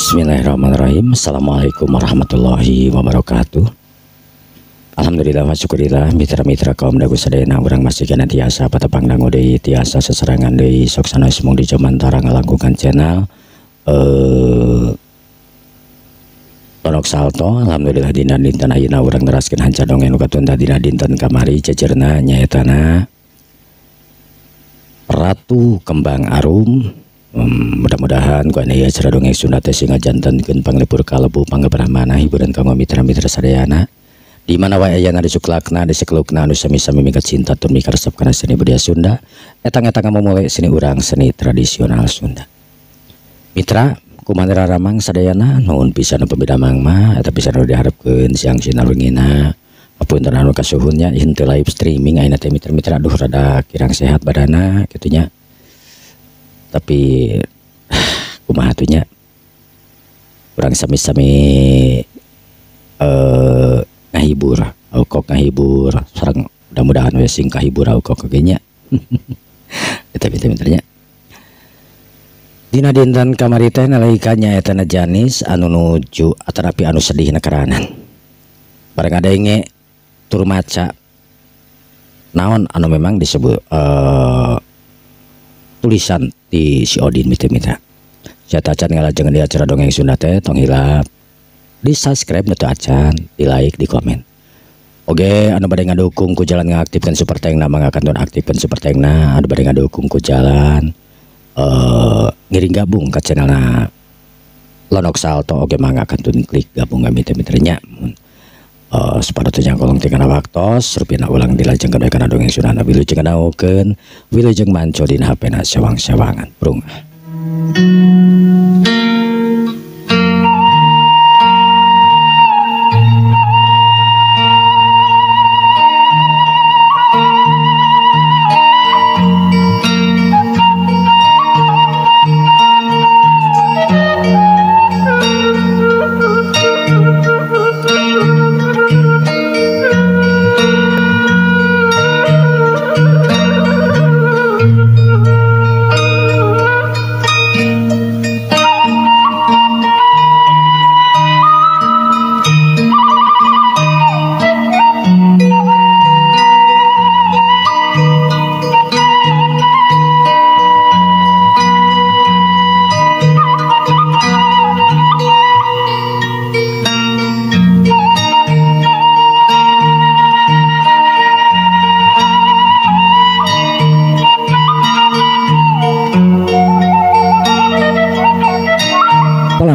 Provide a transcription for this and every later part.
Bismillahirrahmanirrahim. Assalamualaikum warahmatullahi wabarakatuh. Alhamdulillah wa syukurillah mitra-mitra kaum dagu sadayana urang masih kana tiasa patepang dangu deui tiasa seserangan deui sok sanes mung di jamantara ngalangkungan channel Tonok Salto. Alhamdulillah dina dinten ayeuna urang neraskeun hanca dongeng nu katunda dina dinten kamari cecerna nyaetana Ratu Kembang Arum. Mudah-mudahan ku aya acara dongeng Sunda teh sing ngajantenkeun panglipur kalebu panggebrahmana hiburan kanggo mitra-mitra sadayana di mana wae ayana disuklakna diseklukna anu sami-sami mingkat cinta tur mikaresep kana seni budaya Sunda etang-etang ngamumule seni urang seni tradisional Sunda. Mitra kumaha ramang sadayana nuhun pisan nu pamidamang mah eta pisan nu diharepkeun siang sinarungina apunten anu kasuhunnya henteu live streaming ayeuna teh mitra-mitra aduh rada kirang sehat badana kitu nya. Tapi kumaha atuh nya urang sami-sami ngahibur aukok ngahibur sareng mudah-mudahan we sing kahibur aukok oge nya. Eta mitra-mitranya dina dinten kamari teh nalika nyaeta Janis anu nuju atanapi anu sedih nakaranan bareng adenge tur maca naon anu memang disebut tulisan di si Odin mitra-mitra. Siapa acan ngalajengan di acara dongeng Sunda teh tong hilap di subscribe nu teu acan, di like, di komen. Oke, anu bade ngadukung ku jalan ngaktifkan super thanks-na mangga kantun aktifkan super thanks-na, anu bade ngadukung ku jalan ngiring gabung ka channelna Lonok Salto oge mangga kantun klik gabung ka mitra-mitranya. Supaya teu nyangkolong tingana waktos rupina ulang dilajengkeun we kana dongeng Sunda wilujeng ngadaokeun wilujeng manco dina HP-na sewang-sewangan prung.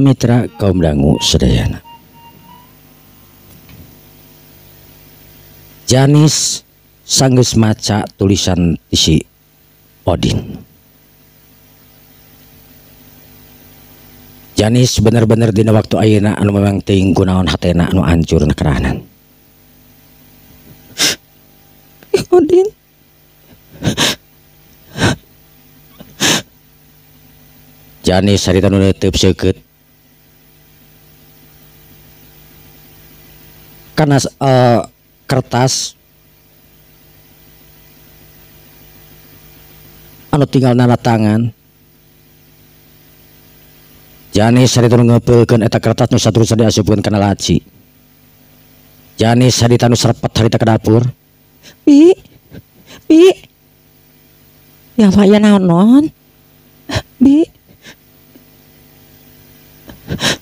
Mitra kaum dangu sadayana Janis sanggeus maca tulisan ti si Odin. Janis bener-bener dina waktu ayeuna anu memang teuing kunaon hatena anu hancur nakeranan. Odin Janis harita nu neuteub seukeut karena kertas anu tinggal nanda tangan. Janis harita nu ngepeulkeun eta kertas nu saterusna diasupkeun kana laci. Janis harita nu serepet harita ka dapur. Bi, bi, ya Allah ya naon non, bi,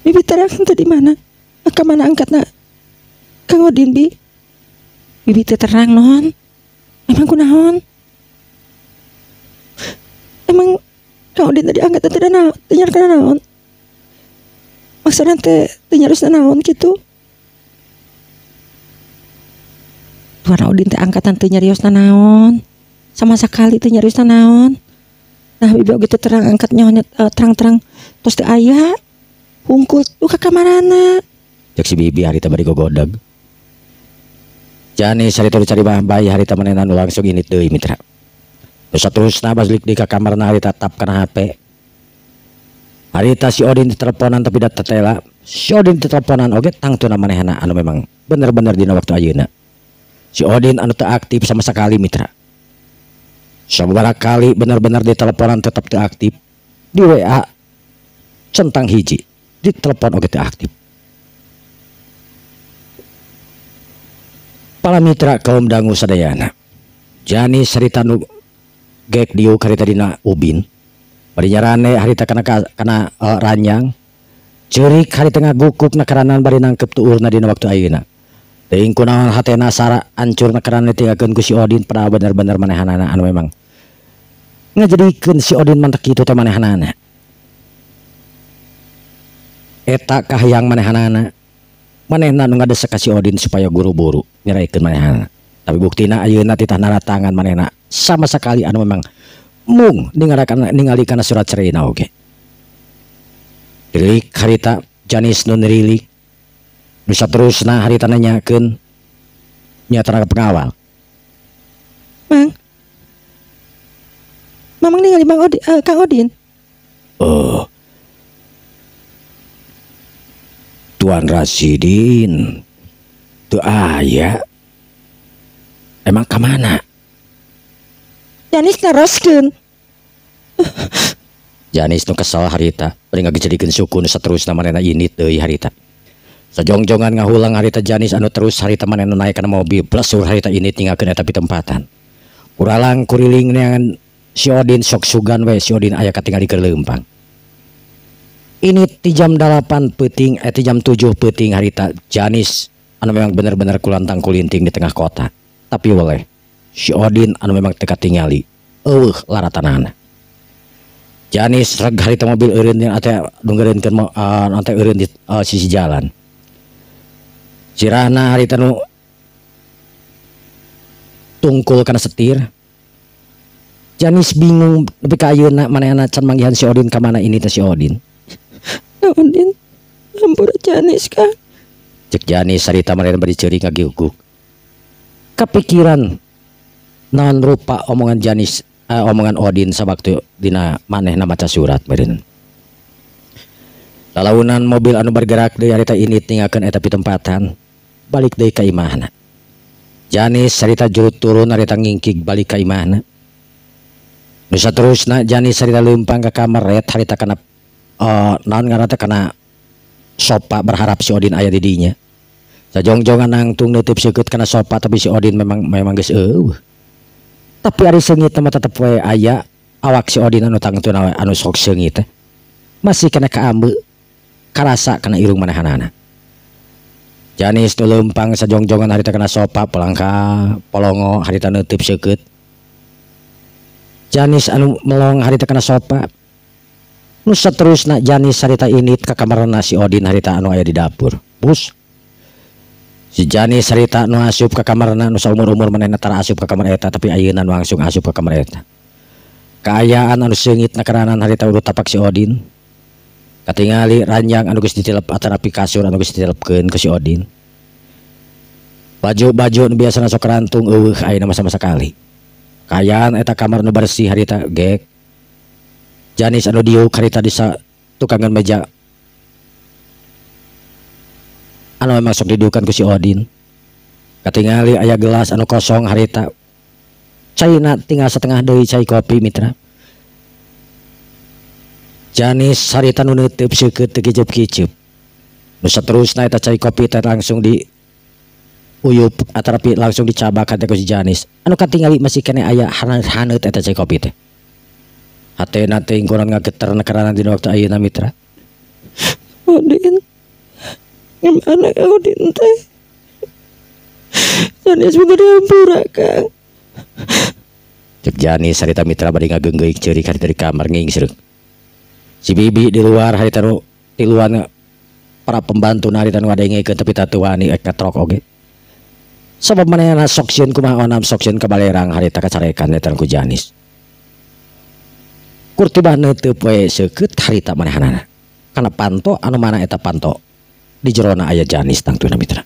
bibi terang teh di mana? Ka mana angkatna? Kang Odin bi, bibi teh terang non, emang kunaon? Emang Kang Odin tadi angkat teh naon? Teh nyarkeun naon? Maksudna teh teh nyarusna naon kitu? Tuan Odin teh angkatan teh nyariosna naon? Sama sekali teh nyariosna naon? Nah bibi oge teh terang angkat nyonya terang-terang tos teh aya hungkul tuh ka kamarana. Cek si bibi harita bari gogodeg. Janis harita dicari bayi harita manehna nu langsung init deui mitra. Terus saterusna balik deui ka kamarna harita tap kana HP. Harita si Odin diteleponan tapi da tetela. Si Odin diteleponan oge tangtuna manehna anu memang bener-bener dina waktu ayeuna. Si Odin anu teu aktif sama sekali mitra. Sababaraha kali bener-bener diteleponan tetep teu aktif. Di WA centang hiji. Di telepon oge teu aktif. Para mitra kaum dangu sadayana. Janis harita nu gek diuk harita dina ubin. Bari nyarane harita kana ranjang. Ceurik harita ngagukuk na karanan bari nangkep tuurna dina waktu ayeuna. Teuing kunaon hatena sara ancur na karanan ditinggalkeun ku si Odin padahal bener-bener manehanana anu memang ngajadikeun si Odin mantak kitu teh manehanana. Eta kahayang manehanana. Manehna nu ngadesek ka si Odin supaya guru-buru nyeraikeun manehna. Tapi buktina ayeuna titah naratangan manehna sama sekali anu memang mung ningali kana surat cereina oge. Rilik harita Janis nu nirilik. Nu saterusna harita nanyakeun nyatana ka pengawal. Mang. Mamang ningali Bang Odin, Kang Odin. Oh. Tuan Rasidin teu aya. Emang ka mana? Janis naroskeun. Janis nu kesel harita, bari ngagejadikeun suku nu saterusna manehna init deui harita. Sajongjongan ngahulang harita Janis anu terus harita manehna naik kana mobil, plesur harita init ninggalkeun eta pitempatan. Kuralang kuriling neangan si Odin sok sugan we si Odin aya katingali keur leumpang. Ini ti jam 8 peuting, ti jam 7 peuting harita Janis anu memang bener-bener kulantang kulinting di tengah kota. Tapi boleh si Odin anu memang teu katingali eueuh laratanana. Janis reg harita mobil eureun ate nunggereunkeun ate eureun di sisi jalan. Sirahna harita nu tungkul kana setir. Janis bingung nepi ka ayeuna manehna can manggihan si Odin ka mana ini teh si Odin. Odin, ampura Janis Kang. Cek Janis harita manehna bari ceurik ngagiuguk. Kepikiran naon rupa omongan Janis, omongan Odin sawaktu dina manehna maca surat meureun. Lalaunan mobil anu bergerak deui harita ini tinggalkeun eta pitempatan, balik deui ka imahna. Janis harita jurut turun harita ngingkig balik ka imahna. Nu saterusna Janis harita leumpang ka kamar ret harita kana naon ngaranna teh kana sopa berharap si Odin aya di dinya. Sajongjongan nangtung neuteub seukeut kana sopa tapi si Odin memang geus eueuh. Tapi ari seungit mah tetep we aya awak si Odin anu tangtuna we anu sok seungit teh. Masih kana kaambe karasa kana irung manehanana. Janis nu leumpang sajongjongan harita kana sopa pelangka polongo harita neuteub seukeut. Janis anu melong harita kana sopa. Nu saterusna Janis harita init ka kamarna si Odin harita anu aya di dapur. Bus. Si Janis harita nu asup ka kamarna nu saumur-umur manehna tara asup ka kamar eta tapi ayeuna nu langsung asup ka kamar eta. Kaayaan anu seungit na karanan harita urut tapak si Odin. Katingali ranjang anu geus ditilep atanapi kasur anu geus ditilepkeun ku si Odin. Baju-baju nu biasana sok rantung eueuh ayeuna mah sama sakali. Kaayaan eta kamar nu bersih harita gek. Janis anu diuk harita di tukangan meja anu memang sok didukan ku si Odin. Katingali aya gelas anu kosong harita. Caina tinggal setengah deui cai kopi mitra. Janis harita nu neuteub seukeut teu kiceup-kiceup. Nu saterusna eta cai kopi teh langsung di uyup atarapi langsung dicabak teh ku si Janis. Anu katingali masih keneh aya haneut eta cai kopi teh. Hatena teh ingkoran ngageter karana dina waktu ayeuna mitra. Odin. Gimana Kang Odin teh? Janis minta diampura Kang. Cek Janis harita mitra bari ngageunggeung ceurik harita di kamar ngingsreuk. Si Bibi di luar harita nu tiluan para pembantu harita nu ngadengekeun tapi teu wani ek katrok oge. Sabab manehna sok sieun kumaha onam sok sieun ka balerang harita kacarekan eta ku Janis. Kurtibah neuteub we seukeut harita manehanana. Kana panto anu mana eta panto di jerona aya Janis tangtuna mitra.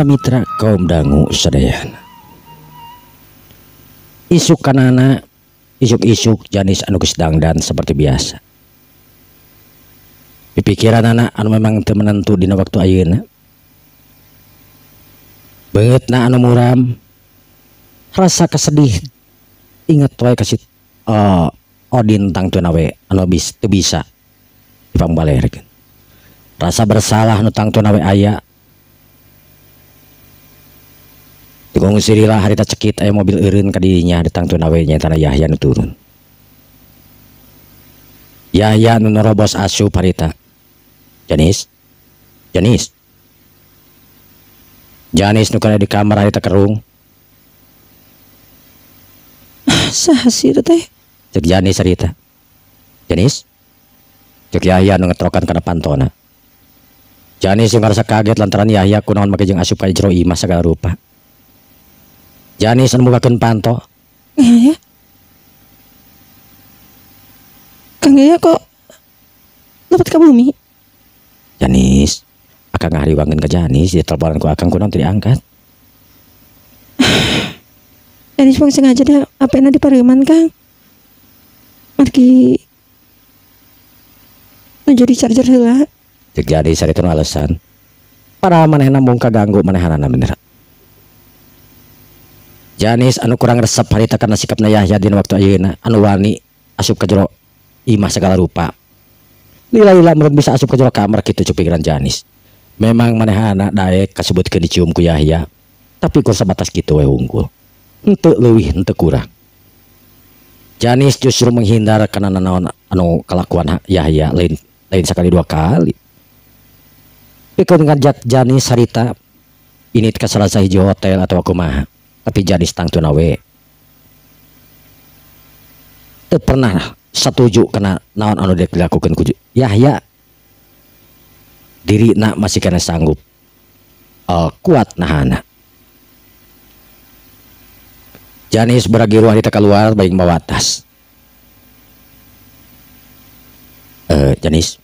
Para mitra kaum dangu sadayana. Isuk kanana, isuk-isuk Janis anu geus dangdan seperti biasa. Pipikiran anak anu memang teu menentu dina waktu ayeuna. Beungeutna anu muram, rasa kesedih, inget wae ka si Odin tangtuna we anu teu bisa dipangbalerkeun. Rasa bersalah nu tangtuna we aya. Tikung sirilah harita cekit aya mobil eureun ka dirinya di tangtuna we nyaeta Yahya nu turun. Yahya nu nerobos asup harita. Janis, Janis, Janis nu kana di kamar harita kerung. Saha sih teh? Cek Janis harita. Janis, cek Yahya nu ngetrokan kana pantona. Janis yang ngarasa kaget lantaran Yahya kunaon make jeung asup ka jero imah sagala rupa. Janis anu mugakeun panto. Yahya, Kang Yahya kok lebet ka bumi? Janis, akang ngahariwangeun ka Janis, di teleponan ku akang kunaon teu diangkat. Janis mah sengaja dah apena di pareuman Kang. Margi nuju di charger heula. Cek Janis harita nu alasan. Padahal manehna mung kaganggu manehanana bener. Janis anu kurang resep harita karena sikapna Yahya dina waktu ayeuna anu wani asup ka jero imah segala rupa. Lila-lila meureun bisa asup ka jero kamar kitu cek pikiran Janis. Memang manehana daek kasebutkeun dicium ku Yahya, tapi kur sabatas kitu we wungkul. Henteu leuwih henteu kurang. Janis justru menghindar karena nanaon anu kelakuan Yahya lain lain sekali dua kali. Pikeun ngajak Janis harita ini ka salah sahiji hotel atau kumaha. Tapi Janis tangtuna we teu pernah setuju kana naon anu dek dilakukeun ku Yahya. Dirina masih kena sanggup kuat nahana. Janis beragi ruang kita keluar baik bawa tas. Janis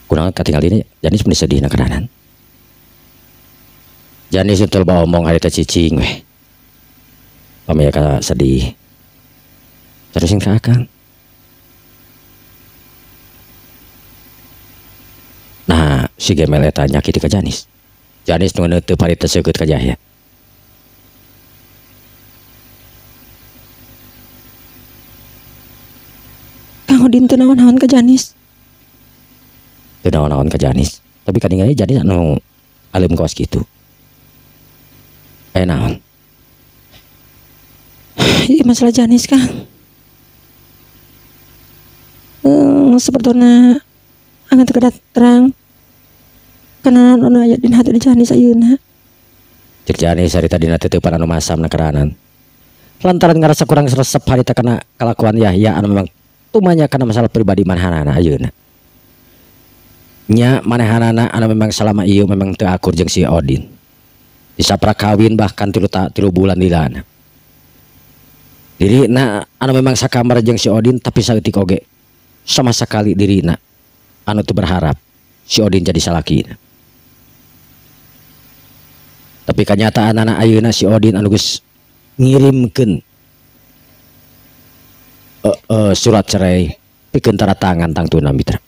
kurang katingal ini Janis meni sedih na kananan. Janis itu bawa omong harita cicing weh. Pamaya ka sedih. Terusin ka akang. Nah, si gemel eta nyakiti ka Janis. Janis nu neunteup harita seukeut ka Yahya. Kang Odin teu naon-naon ka Janis. Teu naon-naon ka Janis. Tapi kadingali Janis anu alim kawas kitu. Naon? Ini masalah Janis Kang. Sebetulnya angan teu terang karena anu aya dina hati Janis ayeuna. Cek Janis harita dina teuteupan anu masam na keranan. Lantaran ngarasa kurang resep harita kana kalakuan Yahya anu memang tumanya kana masalah pribadi manehanana ayeuna. Nya manehanana anu memang selama ieu memang teu akur jeung si Odin. Disapra kawin bahkan 3 bulan dilana. Dirina anu memang sakamar jeung si Odin tapi saeutik oge sama sekali dirina anu teu berharap si Odin jadi salakina. Tapi kenyataan anak ayeuna si Odin anu geus ngirimkeun surat cerai pikeun tanda tangan tangtuna mitra.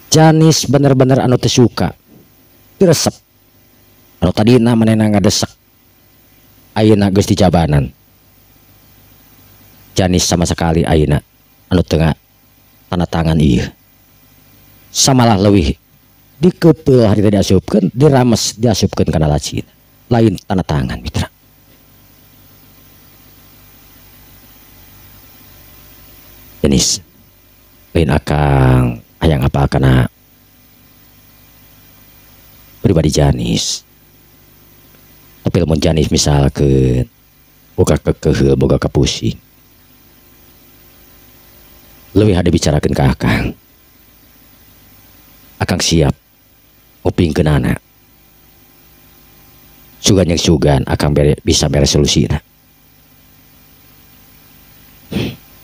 Janis bener-bener anu teu suka, teu resep. Anu tadina manehna ngadesek, ayeuna geus dijabanan. Janis sama sekali ayeuna anu teu tanda tangan ieu. Samalah leuwih dikepeul harita diasupkeun, dirames diasupkeun kana lacina. Lain tanda tangan mitra. Janis lain akang hayang apa kana pribadi Janis. Tapi lamun Janis misalkeun boga kekeheul boga kapusing, leuwih hade bicarakeun ka akang. Akang siap ngupingkeun anak. Sugan yang sugan akang bisa bere solusina.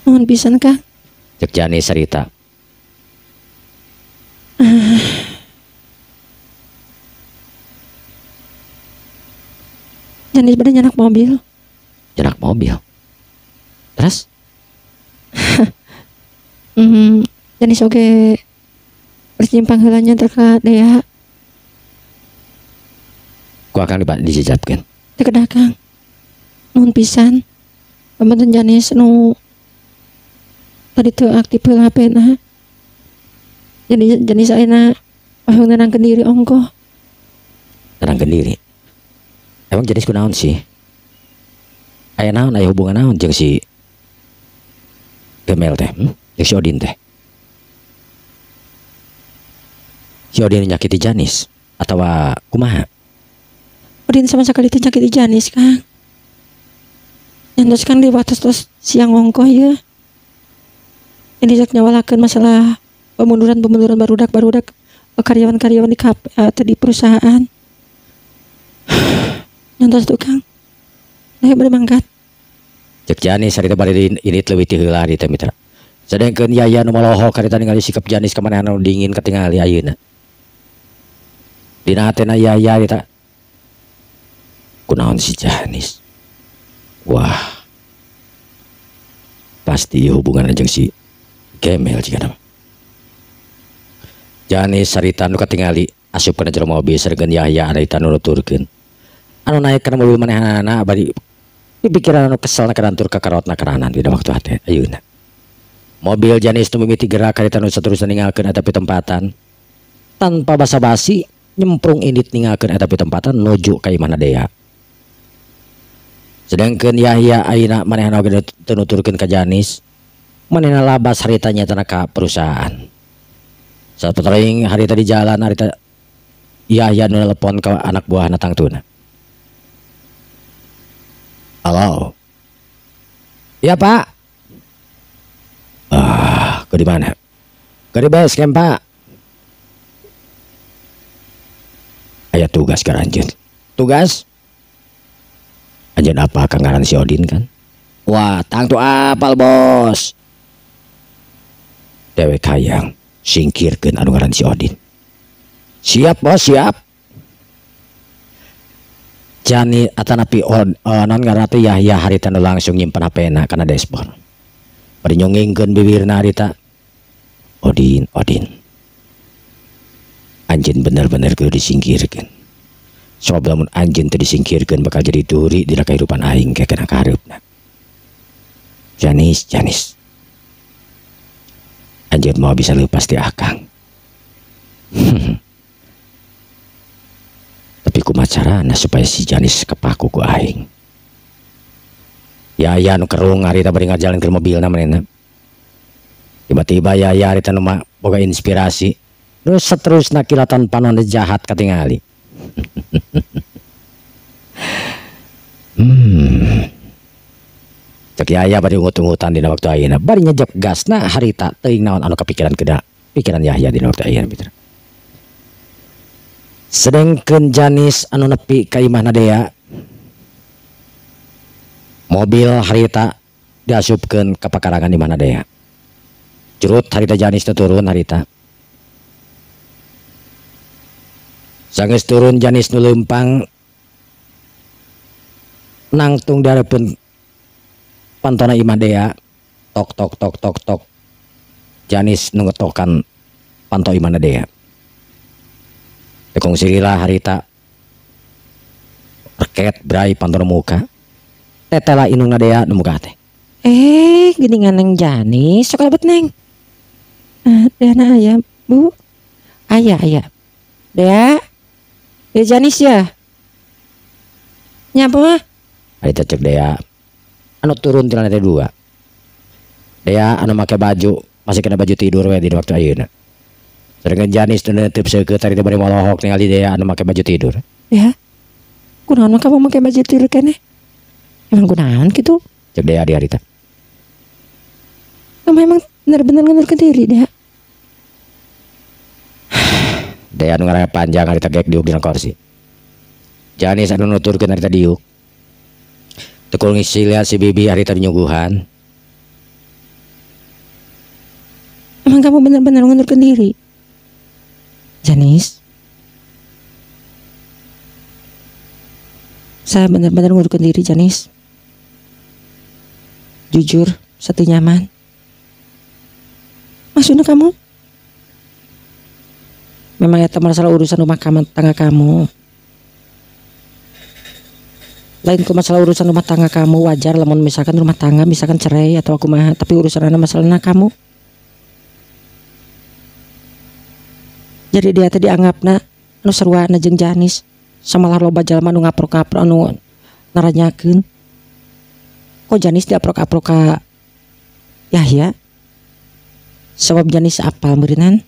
Nuhun pisan Kang. Cek Janis harita. Janis bade nyanak mobil. Nyanak mobil. Terus? Janis oge bersimpang heula nya ka Dea. Ku akang dijejapkeun. Teu kedah Kang. Nuhun pisan. Pamunten Janis nu tadi teu aktif heula HP-na. Jadi Janis ayeuna hoyong nenangkeun diri ongkoh. Nenangkeun diri. Emang Janis kunaon sih? Aya naon, aya hubungan naon jeung si Gemel teh, Jeung si Odin teh. Si Odin nyakiti Janis atawa kumaha? Odin sama sekali teu nyakiti Janis, Kang. Nyantos Kang di wates tos siang ongkoh ya. Ini rek nyawalakeun masalah pemunduran-pemunduran barudak-barudak karyawan-karyawan di atau di perusahaan. Nyantos tuh Kang. Nah, bade mangkat. Cek Janis harita bari indit leuwih ti heula harita mitra. Sadengkeun Yaya nu molohok harita ningali sikap Janis ka manehna nu dingin katingali ayeuna. Dina hatena Yaya harita kunaon si Janis. Wah. Pasti hubungan jeung si Gemel jigana mah. Janis harita nu katingali asup kana jero mobil sareng Yahya harita nu nuturkeun. Anu naik kana mobil manehanana bari pikiran anu kesel na karantur kakarotna karanan dina waktu hate ayeuna. Mobil Janis nu mimiti gerak harita nu saterusna ninggalkeun eta pitempatan. Tanpa basa-basi nyemprung indit ninggalkeun eta pitempatan nuju ka imahna Dea. Sedangkeun Yahya ayeuna manehna oge teu nuturkeun ka Janis. Manehna labas harita nyatana ka perusahaan. Sapatering harita di jalan harita Yahya nu telepon ka anak buahna tangtuna. Halo. Iya, Pak. Ah, ke di mana? Ke di base camp, Pak. Aya tugas ka anjeun. Tugas? Anjeun apa kang ngaran si Odin kan? Wah, tangtu apal, Bos. Dewek hayang singkirkeun anu ngaran si Odin. Siap, Bos, siap. Jani atanapi non ngaranna teh Yahya harita nu langsung nyimpen HP-na kana dashboard. Bari nyongengkeun bibirna harita. Odin, Odin. Anjeun bener-bener kudu disingkirkeun. Sabab lamun anjeun teu disingkirkeun bakal jadi duri dina kahirupan aing ke kana kahareupna. Janis, Janis. Anjeun moal bisa leupas ti akang. Tapi kumaha carana supaya si Janis kepaku ku aing. Yaya nu kerung harita bari ngajalankeun mobilna manehna. Tiba-tiba Yaya harita nu boga inspirasi. Terus seterusna kilatan panon jahat katingali. Cek Yaya bari ungut-ungutan dina waktu ayeuna. Bari nyejep gasna harita teuing naon anu kapikiran kena pikiran Yahya dina waktu ayeuna mitra. Sedengkeun Janis anu nepi ka imahna Dea. Mobil harita diasupkeun ka pakarangan imahna Dea. Curut harita Janis teh turun harita. Sanggeus turun Janis nu leumpang nangtung dihareupeun pantona imah Dea. Tok tok tok tok tok. Janis nu ngetokan panto imahna Dea. Tekong sirila harita reket brai pantona muka. Tetela indungna Dea nu muka teh. Geuningan Neng Janis sok lebet Neng. Dea na aya, Bu. Aya, aya. Dea. Ya Janis ya. Nyapa mah? Harita cek Dea. Anu turun ti lantai 2. Dea anu make baju, masih kena baju tidur we di waktu ayeuna. Sedangkan Janis nu neuteub seukeut harita bari molohok ningali Dea anu make baju tidur. Ya. Kunaon mah kamu make baju tidur keneh? Emang kunaon kitu? Cek Dea di harita. Kamu emang bener-bener ngundurkeun diri, Dea. Dea anu ngarana panjang harita gek diuk dina kursi. Janis anu nuturkeun harita diuk. Tekul ngisi lihat si bibi harita nyuguhan. Emang kamu benar-benar mengundurkan diri, Janis? Saya benar-benar ngundurkan diri, Janis. Jujur, satu nyaman. Maksudnya kamu? Memang itu masalah urusan rumah tangga kamu. Lain ke masalah urusan rumah tangga kamu wajar lamun misalkan rumah tangga misalkan cerai atau aku mah, tapi urusan anak masalahnya kamu. Jadi dia tadi anggapna anu sarwana jeung Janis samalah loba jalma anu ngaprok-ngaprok anu naranyakeun. Kok Janis diaprok-aprok ka Yahya? Sebab Janis apal meureunan.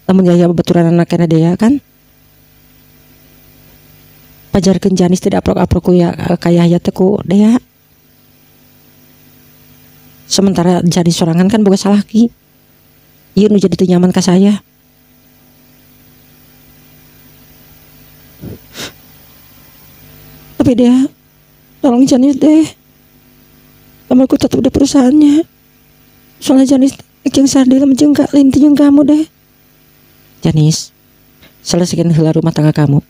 Lamun Yahya babaturan anakna dia kan? Pajarkeun Janis tidak aprok-aprok ku ya ka Yahya teh ku Dea. Sementara Janis sorangan kan boga salaki. Ieu nu jadi teu nyaman ka saya. Tapi dia tolong Janis deh. Kamu tetap di perusahaannya. Soalnya Janis jeung Sardi lamun jeung ka lain jeung kamu deh. Janis, selesaikan heula rumah tangga kamu.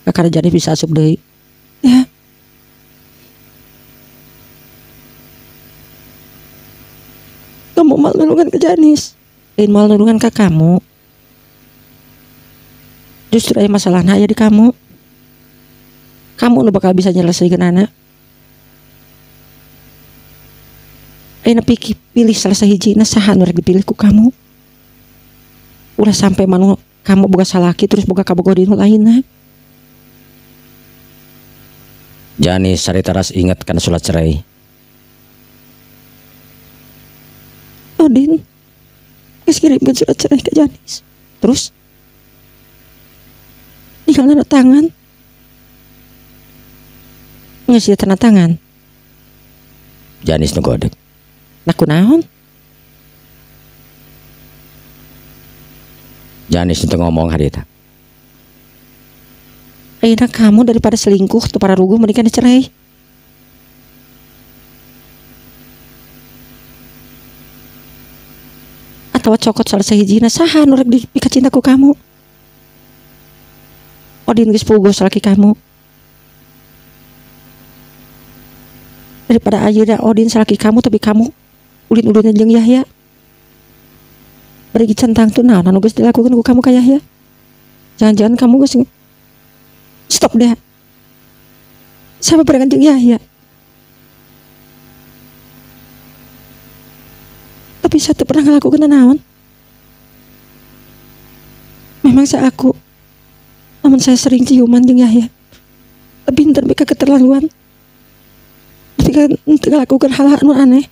Karena Janis bisa asup deui. Ya. Kamu mal nulungan ke Janis. Lain mal nulungan ke kamu. Justru aya masalahna aya di kamu. Kamu nu bakal bisa nyelesaikan anak. Ayeuna pilih salah sahiji na saha nu rek dipilih ku kamu. Ulah sampai manu kamu boga salaki terus boga kabogoh di nu lainna. Janis saritaras ingat kana surat cerai. Odin geus kirimkeun surat cerai ke Janis. Terus tinggal tanda tangan. Geus ieu tanda tangan. Janis nu godeg. Nah kunaon? Janis teu ngomong harita. Ayeuna kamu daripada selingkuh atau para ruguh mendingan dicerai. Atau cokot salah sahijina saha nu rek dipikacinta ku kamu. Odin geus puguh salaki kamu. Daripada ayeuna Odin salaki kamu tapi kamu ulin-ulinan jeung Yahya. Bari centang tuh naon anu geus dilakukeun ku kamu ka Yahya. Jangan-jangan kamu geus stop deh. Sama barengan jeung Yahya. Tapi saya teu pernah ngelakukeun naon. Memang saya aku. Namun saya sering ciuman jeung Yahya. Tapi henteu mereka keterlaluan. Tapi kan henteu ngelakukeun hal-hal anu aneh.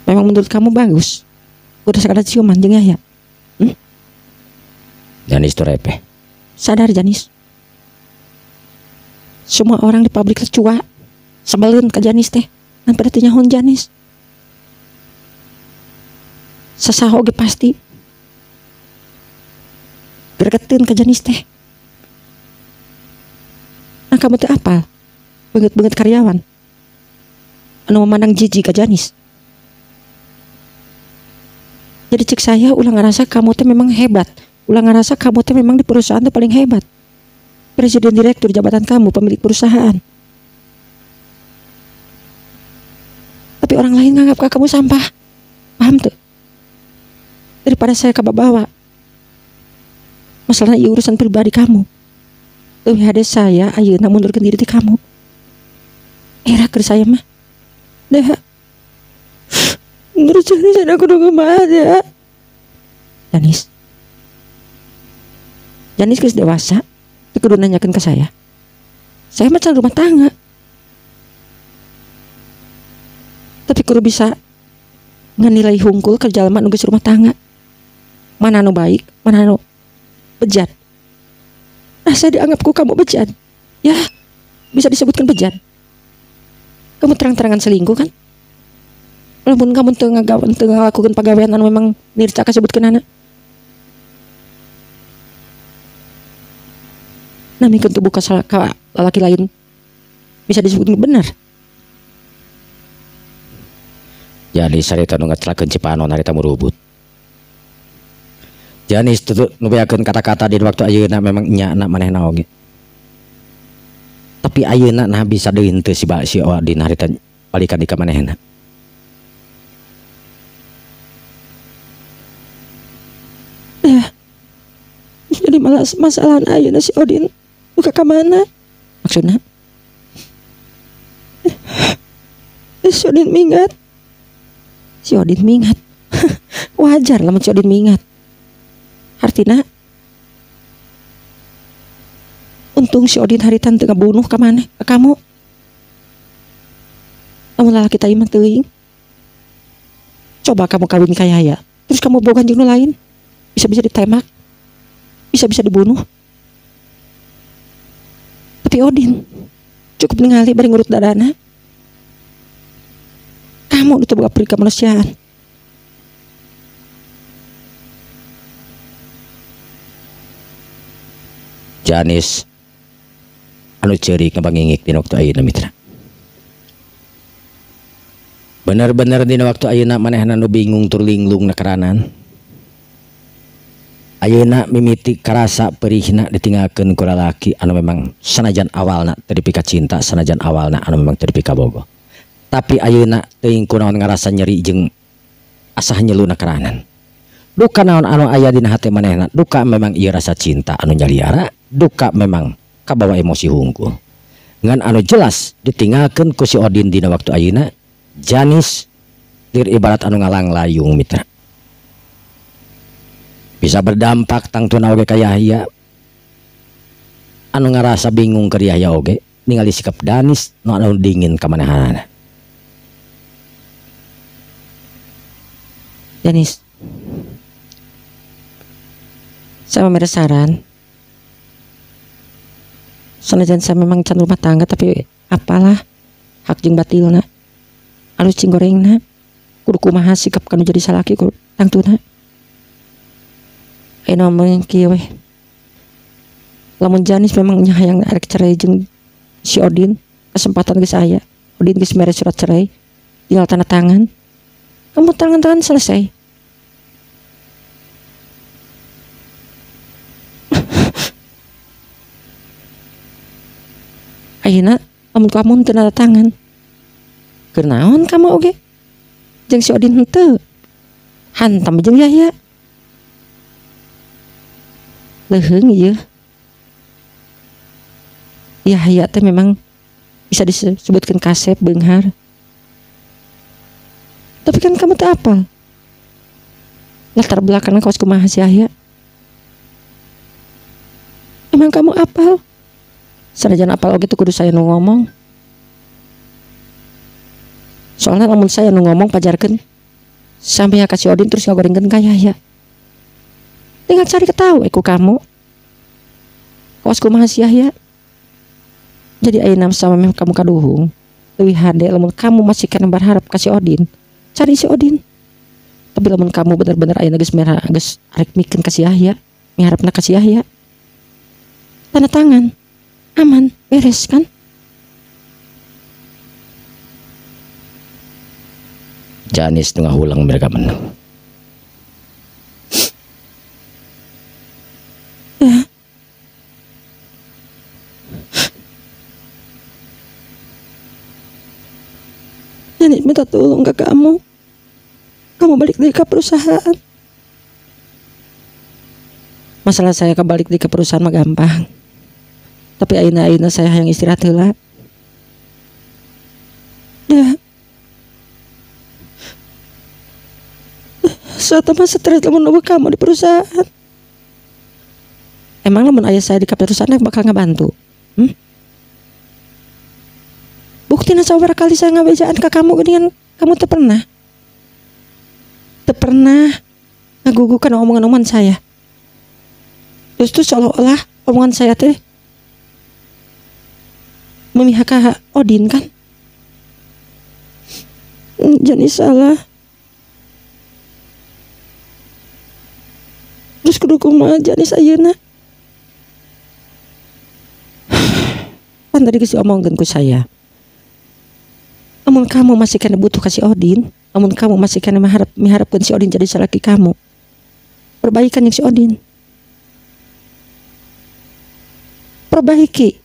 Memang menurut kamu bagus. Udah sekadar ciuman jeung Yahya. Janis teu repeh. Sadar Janis. Semua orang di pabrik tercua sebelin ke Janis teh. Ngan pada teu nyahoan Janis. Sasaho ge pasti gregeteun ke Janis teh. Nah kamu teh apal? Beungeut-beungeut karyawan anu memandang jijik ke Janis. Jadi cek saya ulah ngerasa kamu teh memang hebat. Ulah ngerasa kamu teh memang di perusahaan tuh paling hebat. Presiden direktur jabatan kamu, pemilik perusahaan. Tapi orang lain nganggap kamu sampah. Paham tuh? Daripada saya kebawa. Masalahnya urusan pribadi kamu. Leuwih hade saya ayeuna mundurkeun diri ti kamu. Era keur saya mah. Dah. Menurut Janis aku udah kumaha ya. Janis. Janis geus dewasa, teu kudu nanyakeun ka saya. Saya mah can rumah tangga. Tapi kudu bisa nganilai hungkul ke jalma nu geus rumah tangga. Mana nu baik, mana nu bejat. Nah, saya dianggap ku kamu bejat. Ya, bisa disebutkan bejat. Kamu terang-terangan selingkuh kan? Walaupun kamu teu ngalakukeun pagawean anu memang nirca kasebutkeun anak. Nah, mikeun tubuh ka lalaki lain bisa disebut benar. Jadi sarita nu ngacelakeun Cipanon harita murubut. Janis tutut nu beakeun kata-kata di waktu ayeuna memang nyana manehna oge. Tapi ayeuna nah bisa deui henteu si si Odin harita balikan di ka manehna. Ya. Jadi malah masalah ayeuna si Odin buka ka mana? Maksudna? Si Odin mingat. Si Odin mingat. Wajar lamun si Odin mingat. Artina untung si Odin haritan teu ngabunuh ka maneh ka kamu. Lamun lalaki teh mah teuing. Coba kamu kawin ka Yahya, terus kamu boga jeung nu lain, bisa-bisa ditembak, bisa-bisa dibunuh. Tapi Odin cukup ningali bari ngurut dadana. Kamu itu boga peri kemanusiaan. Janis anu ceurik ngabangingik dina waktu ayeuna mitra. Bener-bener dina waktu ayeuna manehna nu bingung tur linglung nakaranan. Ayeuna mimiti karasa perihna ditinggalkeun ku lalaki anu memang sanajan awalna teu dipika cinta, sanajan awalna anu memang teu dipika bogoh. Tapi ayeuna teuing kunaon ngarasa nyeri jeung asah nyelu nakaranan. Duka naon anu aya dina hate manehna, duka memang ieu rasa cinta anu nyaliara, duka memang kabawa emosi hungkul. Ngan anu jelas ditinggalkeun ku si Odin dina waktu ayeuna, Janis lir ibarat anu ngalanglayung mitra. Bisa berdampak tangtuna oge ka Yahya. Anu ngarasa bingung keur Yahya oge ningali sikap Danis nu anu dingin ka manehanana. Janis, saya memberi saran. Sanajan saya memang can rumah tangga, tapi apalah hak jeung batilna, alus cing gorengna, kudu kumaha sikap kanu jadi salaki kudu tangtuna. Ayeuna mah kieu weh. Lamun Janis memang nya hayang arek cerai jeung si Odin, kesempatan geus aya. Odin geus mere surat cerai, tinggal tanda tangan. Kamu tangan-tangan selesai. Ayeuna lamun kamu teu tanda tangan, keur naon kamu oge? Jeung si Odin henteu. Hantam jeung Yahya. Leuheung ieu. Yahya teh memang bisa disebutkeun kasep beunghar. Tapi kan kamu teh apal latar belakangna kawas kumaha si Yahya. Emang kamu apal? Sanajan apal oge teu kudu saya nu ngomong. Soalnya lamun saya nu ngomong pajarkeun sampai ka si Odin terus ngagorengkeun ka Yahya. Tinggal cari ketahu ku kamu. Kawas kumaha si Yahya. Jadi ayeuna sama meh kamu kaduhung. Leuwih hade lamun kamu masih kana berharap ka si Odin, cari si Odin. Tapi lamun kamu bener-bener ayeuna geus merah geus arek mikeun ka si Yahya, miharepna ka si Yahya, tanda tangan. Aman, beres kan? Janis nu ngahulang mereka menang. Ya. Janis minta tolong ke kamu. Kamu balik deui ka perusahaan. Masalah saya kebalik deui ka perusahaan mah gampang. Tapi ayeuna-ayeuna saya hayang istirahat heula. Ya. Saya mah stres lamun eueuh kamu di perusahaan. Emang lamun ayah saya di perusahaan bakal ngabantu? Hmm? Buktina sabaraha kali saya ngabejaan ka kamu geuningan kamu teu pernah. Teu pernah ngagugukan omongan-omongan saya. Terus tuh seolah-olah omongan saya teh memihak ka Odin kan? Jadi salah. Terus kudu kumaha Janis ayeuna? Pan tadi geus diomongkeun ku saya. Lamun kamu masih kena butuh ka si Odin, lamun kamu masih kena miharepkeun si Odin jadi salaki kamu, perbaikan yang si Odin. Perbaiki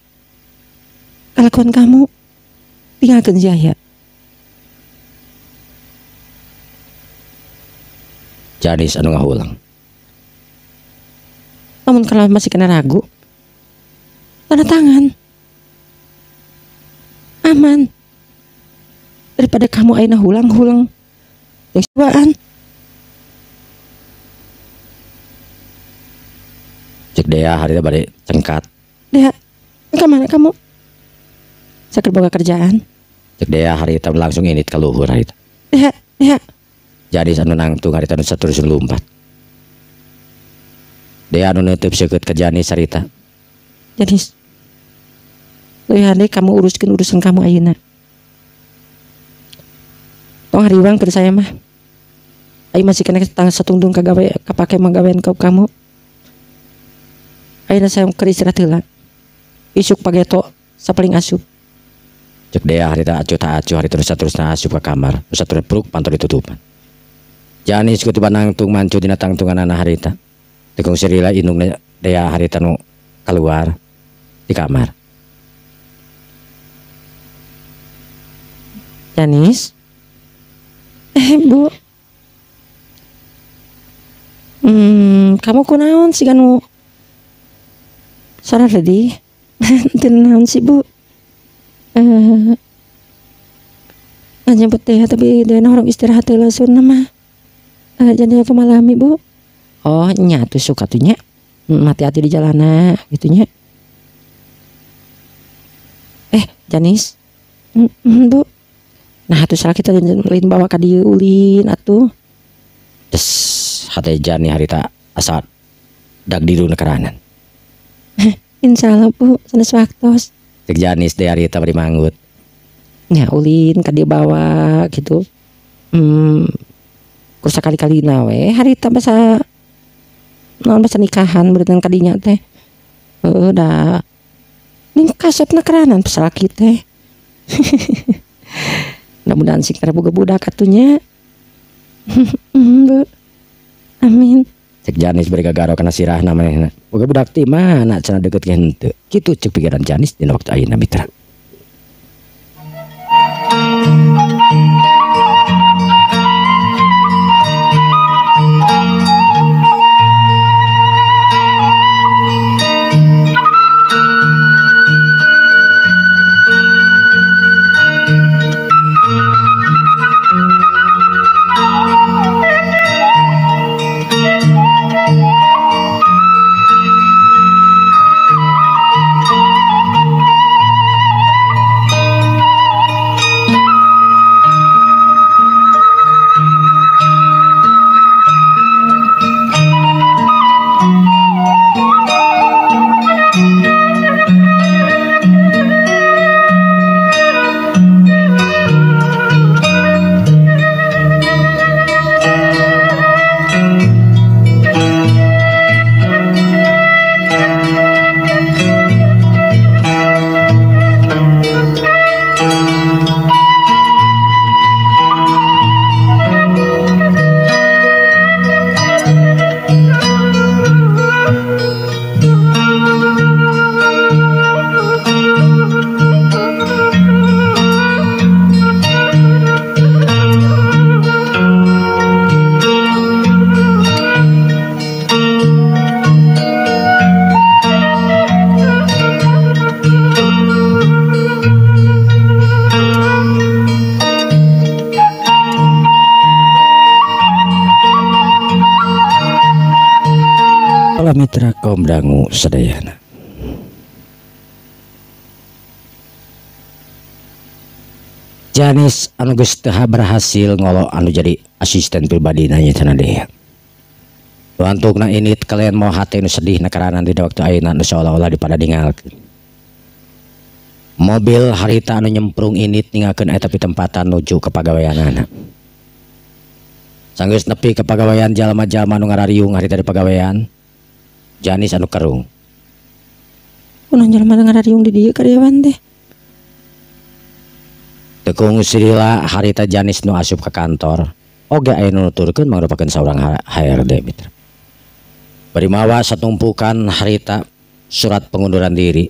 Kalakuan kamu tinggalkeun Jaya. Janis anu ngahulang. Namun kalau masih kena ragu, tanda tangan. Aman. Daripada kamu ayeuna hulang-hulang yang cobaan. Cek Dea harita bade cengkat. Dea, kemana kamu? Sakit boga kerjaan. Cek Dea harita langsung init ka luhur harita. Dea, Dea. Jadi anu nangtung harita nu saterus lumpat. Dea anu neuteub seukeut ka Janis harita. Janis, leuwih hade kamu uruskeun urusan kamu ayeuna. Tong hariwang keur saya mah. Aing masih kena tang satungtung ka gawe kapake magawean ka kamu. Ayeuna saya keur istirahat heula. Isuk pageto sapaling asup. Cek Dea harita acuh tak acuh harita nu saterusna asup ka kamar. Nu saterus pruk panto ditutupan. Janis kutipan nangtung mancu dina tangtunganana harita. Tekung sirila indungna Dea harita nu keluar di kamar. Janis, Bu, kamu kunaon sih kanu sarah tadi? Teu naon sih Bu? Nyebut Dea tapi Dea orang istirahat heula sunna mah. Jadi aku malami Bu. Oh nya tuh suka tuh nya. Hati-hati di jalana gitu nya. Janis, Bu. Nah atuh salah kita lain bawa ka dieu ulin atuh. Des hate Jani harita asa dag diruna keranan. Insyaallah Bu, sanes waktos. Cek Janis teh harita bari manggut. Nya ulin ka dieu bawa gitu. Ku sakali-kalina we harita basa naon basa nikahan beureun kadinya teh. Heueuh da ning kasepna keranan salaki teh. Mudah-mudahan sing tara boga budak atuh nya. Bu. Amin. Cek Janis bari gagaro kana sirahna manehna. Boga budak ti mana cenah deukeut ge henteu. Kitu cek pikiran Janis dina waktu ayeuna mitra. Mitra kaum dangu sadayana. Janis anu geus teu berhasil ngolo anu jadi asisten pribadina nya cenah Dea. Bantukna init kalian mau hate nu sedih nakaranan dina waktu ayeuna nu seolah-olah dipada ningalkeun. Mobil harita anu nyemprung init ninggalkeun eta pitempatan nuju ka pagaweanana. Sanggeus nepi ka pagawean jalma-jalma anu ngarariung harita di pagawean. Janis anu kerung. Kunaon jalma ngarariung di dieu karyawan teh? Tekung sirila harita Janis nu asup ka kantor. Oge aya nu nuturkeun mangrupakeun saurang HRD mitra. Bari mawa satumpukan harita surat pengunduran diri.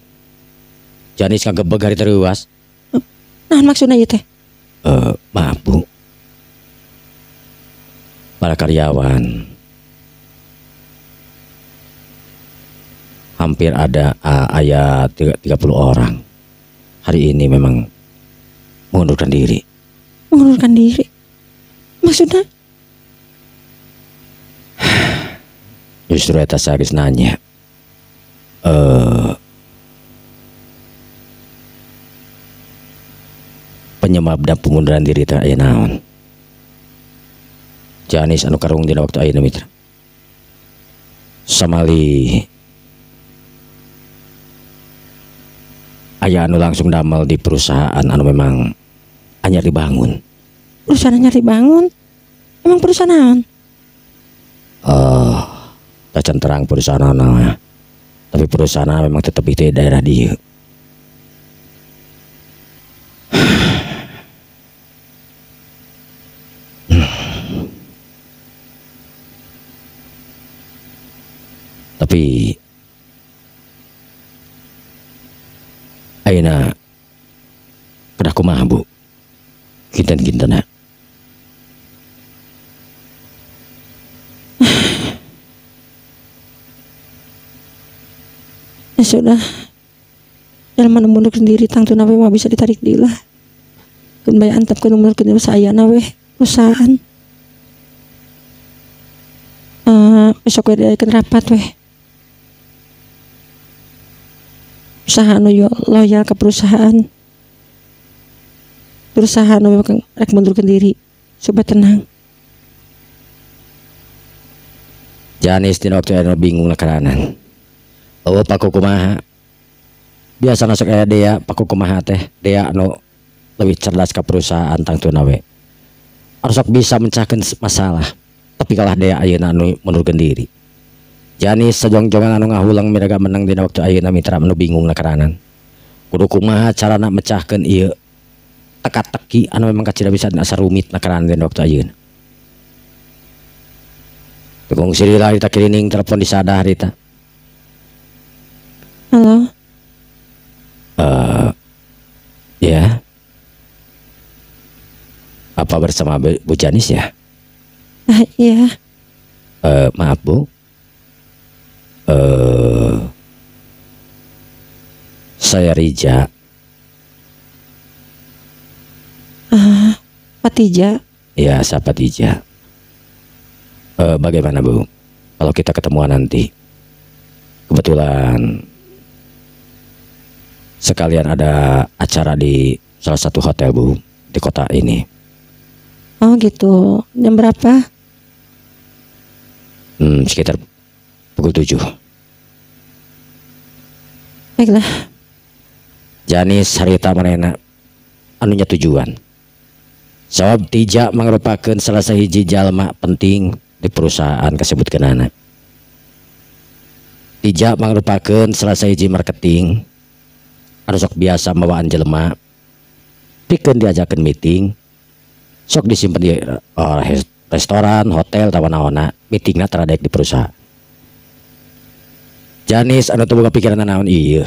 Janis ngagebeg hari teruas. Naon maksudna ieu teh? Maaf Bu. Para karyawan hampir ada aya 30 orang hari ini memang mengundurkan diri. Mengundurkan diri? Maksudnya? Justru eta saya geus nanya. Penyebab dan pengunduran diri teh aya naon? Janis anu karung dina waktu ayeuna mitra. Samali aya anu langsung damel di perusahaan anu memang anyar dibangun. Perusahaan anyar dibangun? Emang perusahaan naon? Tacan terang perusahaan naon. Tapi perusahaan memang tetap di daerah dieu. Tapi ayeuna kedah kumaha Bu? Kinten-kintena. Ya sudah. Jalma nu mundur sendiri tangtuna we mah bisa ditarik deui lah. Keun bae antepkeun nu mundurkeun diri saayana we perusahaan. Besok we diayakeun rapat we. Usaha nu loyal ke perusahaan. Perusahaan nu rek mundurkeun diri supaya tenang. Janis dina waktu anu bingung nakaranan. Eueuh paku kumaha? Biasana sok aya dea paku kumaha teh, dea anu leuwih cerdas ka perusahaan tangtuna we. Anu sok bisa mencahkeun masalah, tapi kalah dea ayeuna anu mundurkeun diri. Janis sajongjongan anu ngahulang miraga menang dina waktu ayeuna mitra anu bingung nakaranan. Kudu kumaha carana mecahkeun ieu teka-teki anu memang kacida bisa asa rumit nakaranan dina waktu ayeuna. Tukung sirila harita kirining telepon disadah harita. Halo. Ya. Apa bersama Bu Janis ya? Iya. Maaf Bu. Saya Rija. Patija. Ya, saya Patija. Bagaimana Bu? Kalau kita ketemuan nanti? Kebetulan sekalian ada acara di salah satu hotel Bu di kota ini. Oh gitu. Jam berapa? Sekitar pukul 7. Baiklah. Janis harita manehna anunya tujuan. Sabab Tija mangrupakeun salah sahiji jalma penting di perusahaan kasebutkeunana. Tija mangrupakeun salah sahiji marketing anu sok biasa mawaan jelema pikeun diajakeun meeting, sok disimpen di restoran, hotel, tawa-naona, meetingna tara daek di perusahaan. Janis anu teu boga pikiran naon ieu.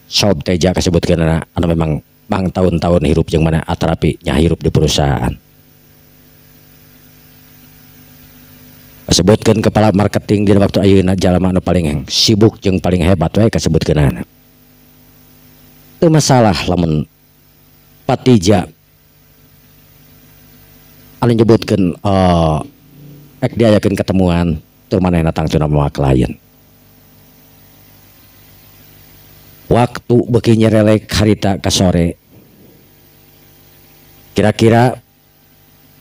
Sob Teja kasebutkeunana anu memang bang tahun-tahun hirup jeung mana atarapi nya hirup di perusahaan. Kasebutkeun kepala marketing di waktu ayeuna jalma anu paling sibuk jeung paling hebat we kasebutkeunana. Teu masalah lamun Patija anu nyebutkeun ek diayakeun ketemuan tur manehna tangtuna mawa klien. Waktu beuki nyerelek harita ka sore. Kira-kira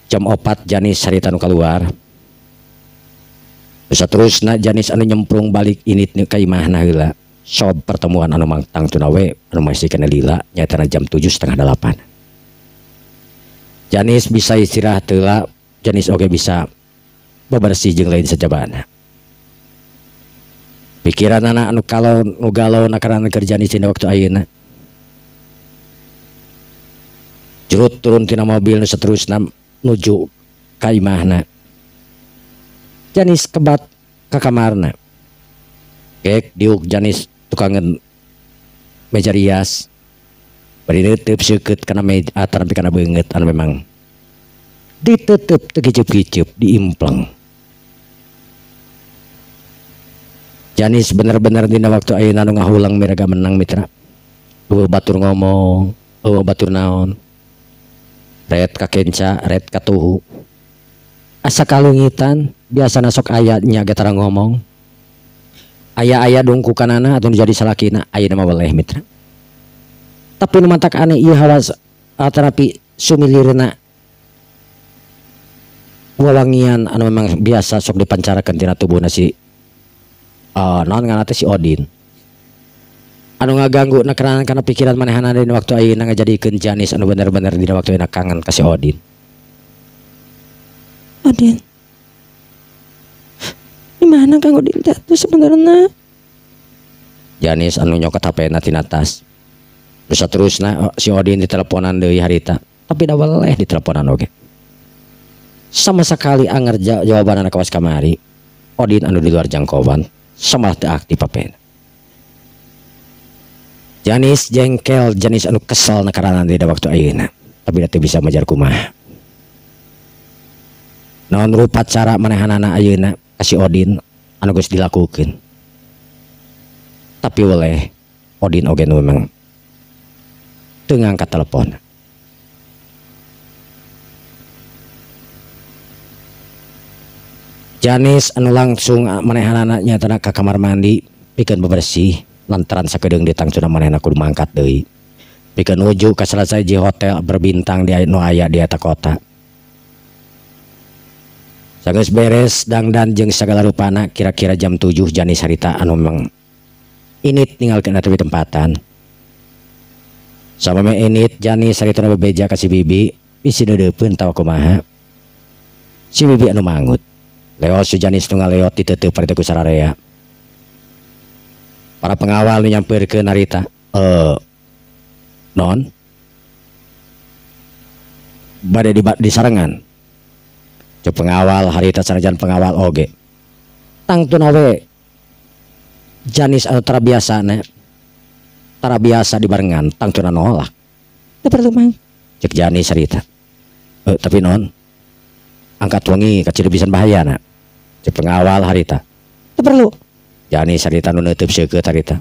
jam 4 Janis harita nu kaluar. Saterusna Janis anu nyemprung balik init ka imahna heula. Sob pertemuan anu tangtuna we anu masih kena lila nyaetana jam 7:30. Janis bisa istirahat heula, Janis oge bisa bebersih jeung lain sajabana. Pikiran anak anu kalau nu galau nakarana keur Janis dina waktu ayeuna. Jurut turun tina mobil nu saterusna nuju ka imahna. Janis kebat ka kamarna. Gek diuk Janis tukangan meja rias. Bari neuteub seukeut kana meja atanapi kana beungeut anu memang ditutup teu kiceup-kiceup diimpleng. Janis bener-bener dina waktu ayeuna nu ngahulang miraga menang mitra. Eueuh batur ngomong, eueuh batur naon. Ret ka kenca, ret ka tuhu. Asa kalungitan biasana sok aya nya ge tara ngomong. Aya-aya dungkukanana atuh jadi salakina ayeuna mah weleh mitra. Tapi nu matak aneh ieu hawa terapi sumilirna wawangian anu memang biasa sok dipancarakeun tina tubuhna si naon ngaranna teh si Odin. Anu ngaganggu na kana pikiran manehna dina waktu ayeuna ngajadikeun Janis anu bener-bener dina waktu ayeuna kangen ka si Odin. Odin. Di mana Kang Odin teh atuh sebenarnya? Janis anu nyokot HP-na tina tas. Terus terusna si Odin diteleponan deui harita, tapi da weleh diteleponan oge. Sama sekali anger jawabanana kawas kamari. Odin anu di luar jangkauan, sama teu aktif HP-na. Janis jengkel, Janis anu kesel nakarana dina waktu ayeuna, tapi da teu bisa majar kumaha. Naon rupa cara manehanana ayeuna ka si Odin anu geus dilakukeun. Tapi weleh Odin oge nu memang teu ngangkat telepon. Janis anu langsung manehanana nyatana ka kamar mandi pikeun bebersih lantaran sakedeung ditangtuna manehna kudu mangkat deui. Pikeun nuju ka salah sahiji hotel berbintang di nu aya di eta kota. Sageus beres dangdan jeung sagala rupana kira-kira jam 7 Janis harita anu memang init ninggalkeun eta tempatan. Sameme init Janis harita nu bebeja ka si Bibi bisi deudeupeun tawa kumaha. Si Bibi anu mangut. Leos si Janis nu ngaleot diteuteup harita ku sararea. Para pengawal nu nyampeurkeun harita, non bade disarengan. Cek pengawal harita sanajan pengawal oge. Tangtuna we Janis anu tara biasana, tara biasa dibarengan, tangtuna nolak. Teu perlu mang. Cek Janis harita. Tapi non angkat wengi kacida pisan bahayana. Cek pengawal harita. Teu perlu. Janis harita nu neuteub seukeut harita.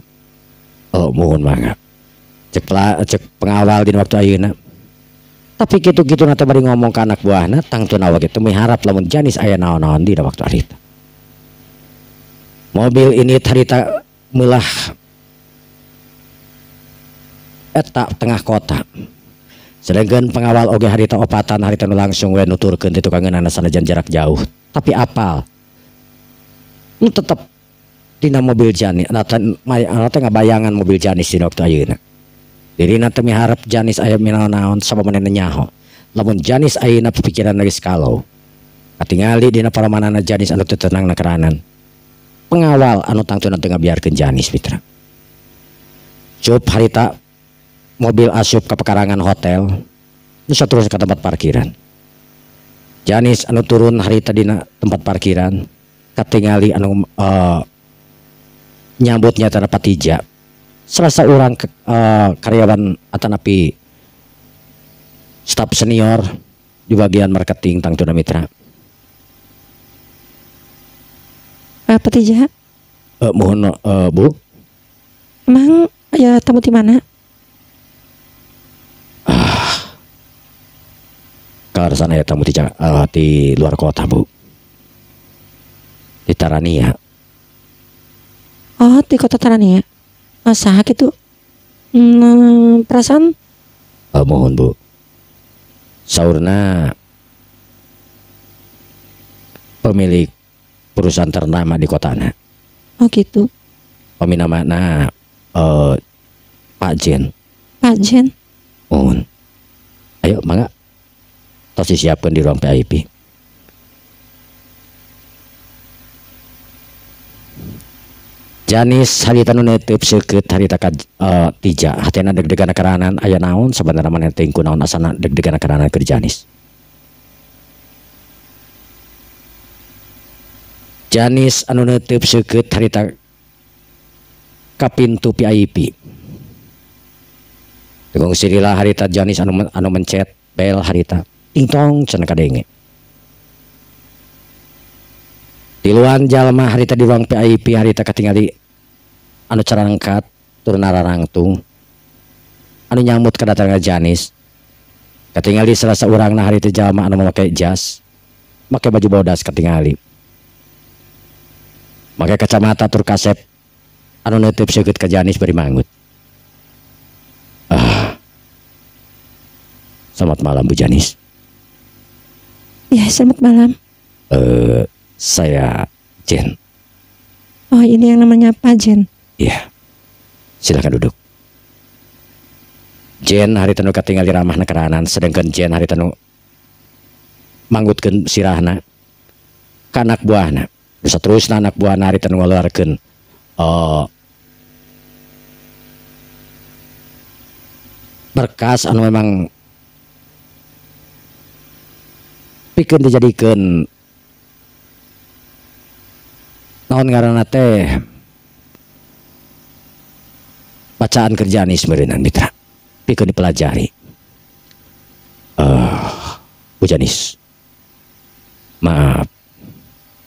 Oh muhun mangga. Cek pengawal dina waktu ayeuna. Tapi kitu-kitu na teh bari ngomong ka anak buahna tangtuna we kitu miharap lamun Janis aya naon-naon dina waktu harita. Mobil ini harita meulah eta tengah kota. Sedangkan pengawal oge harita opatan harita nu langsung we nuturkeun ti tukangeunana sanajan jarak jauh. Tapi apal nu tetep dina mobil Janis, anu teh ngabayangan mobil Janis dina waktu ayeuna. Dirina teh miharep Janis aya minaon-naon sabab manehna nyaho. Lamun Janis ayeuna pikiran geus kalau. Katingali dina paramanana Janis anu teu tenang na keranan. Pengawal anu tangtuna teu ngabiarkeun Janis mitra. Cup harita mobil asup ka pekarangan hotel, nu saterusna ka tempat parkiran. Janis anu turun harita dina tempat parkiran, katingali anu nyambutnya tanpa Patija. Salah seorang karyawan atanapi staf senior di bagian marketing tangtuna mitra. Patija? Mohon Bu. Emang ya tamu di mana? Kaleresan aya tamu di luar kota Bu. Di Tarania. Oh, di kota Tarania. Saha kitu? Perasaan? Mohon Bu. Saurna pemilik perusahaan ternama di kotana. Oh gitu. Paminamana Pak Jen. Pak Jen. Mohon. Ayo mangga. Tos disiapkeun di ruang VIP. Janis harita nu neuteub seukeut harita ka Tija hatena deg-degan karanan aya naon sabenerna maneh teh kunaon asana deg-degan karanan keur Janis. Janis anu neuteub seukeut harita ka pintu VIP. Teu sirila harita Janis anu mencet bel harita. Ting tong cenah kadenge. Tiluan jalma harita di ruang VIP harita katingali anu carangkat tur nararangtung anu nyambut kedatangan Janis. Katingali salah saurangna harita jalma anu make jas, make baju bodas katingali. Make kacamata tur kasep anu neuteub seukeut ka Janis bari manggut. Ah. Selamat malam Bu Janis. Ya, selamat malam. Saya Jen. Oh, ini yang namanya Pak Jen. Iya. Silakan duduk. Jen harita nu katingali ramahna keranan, sedangkan Jen harita nu manggutkeun sirahna ka anak buahna. Terus terusna anak buahna harita nu ngaluarkeun berkas anu memang pikeun dijadikeun naon ngaranna teh bacaan kerjaan meureunnan mitra pikeun dipelajari. Bu Janis, maaf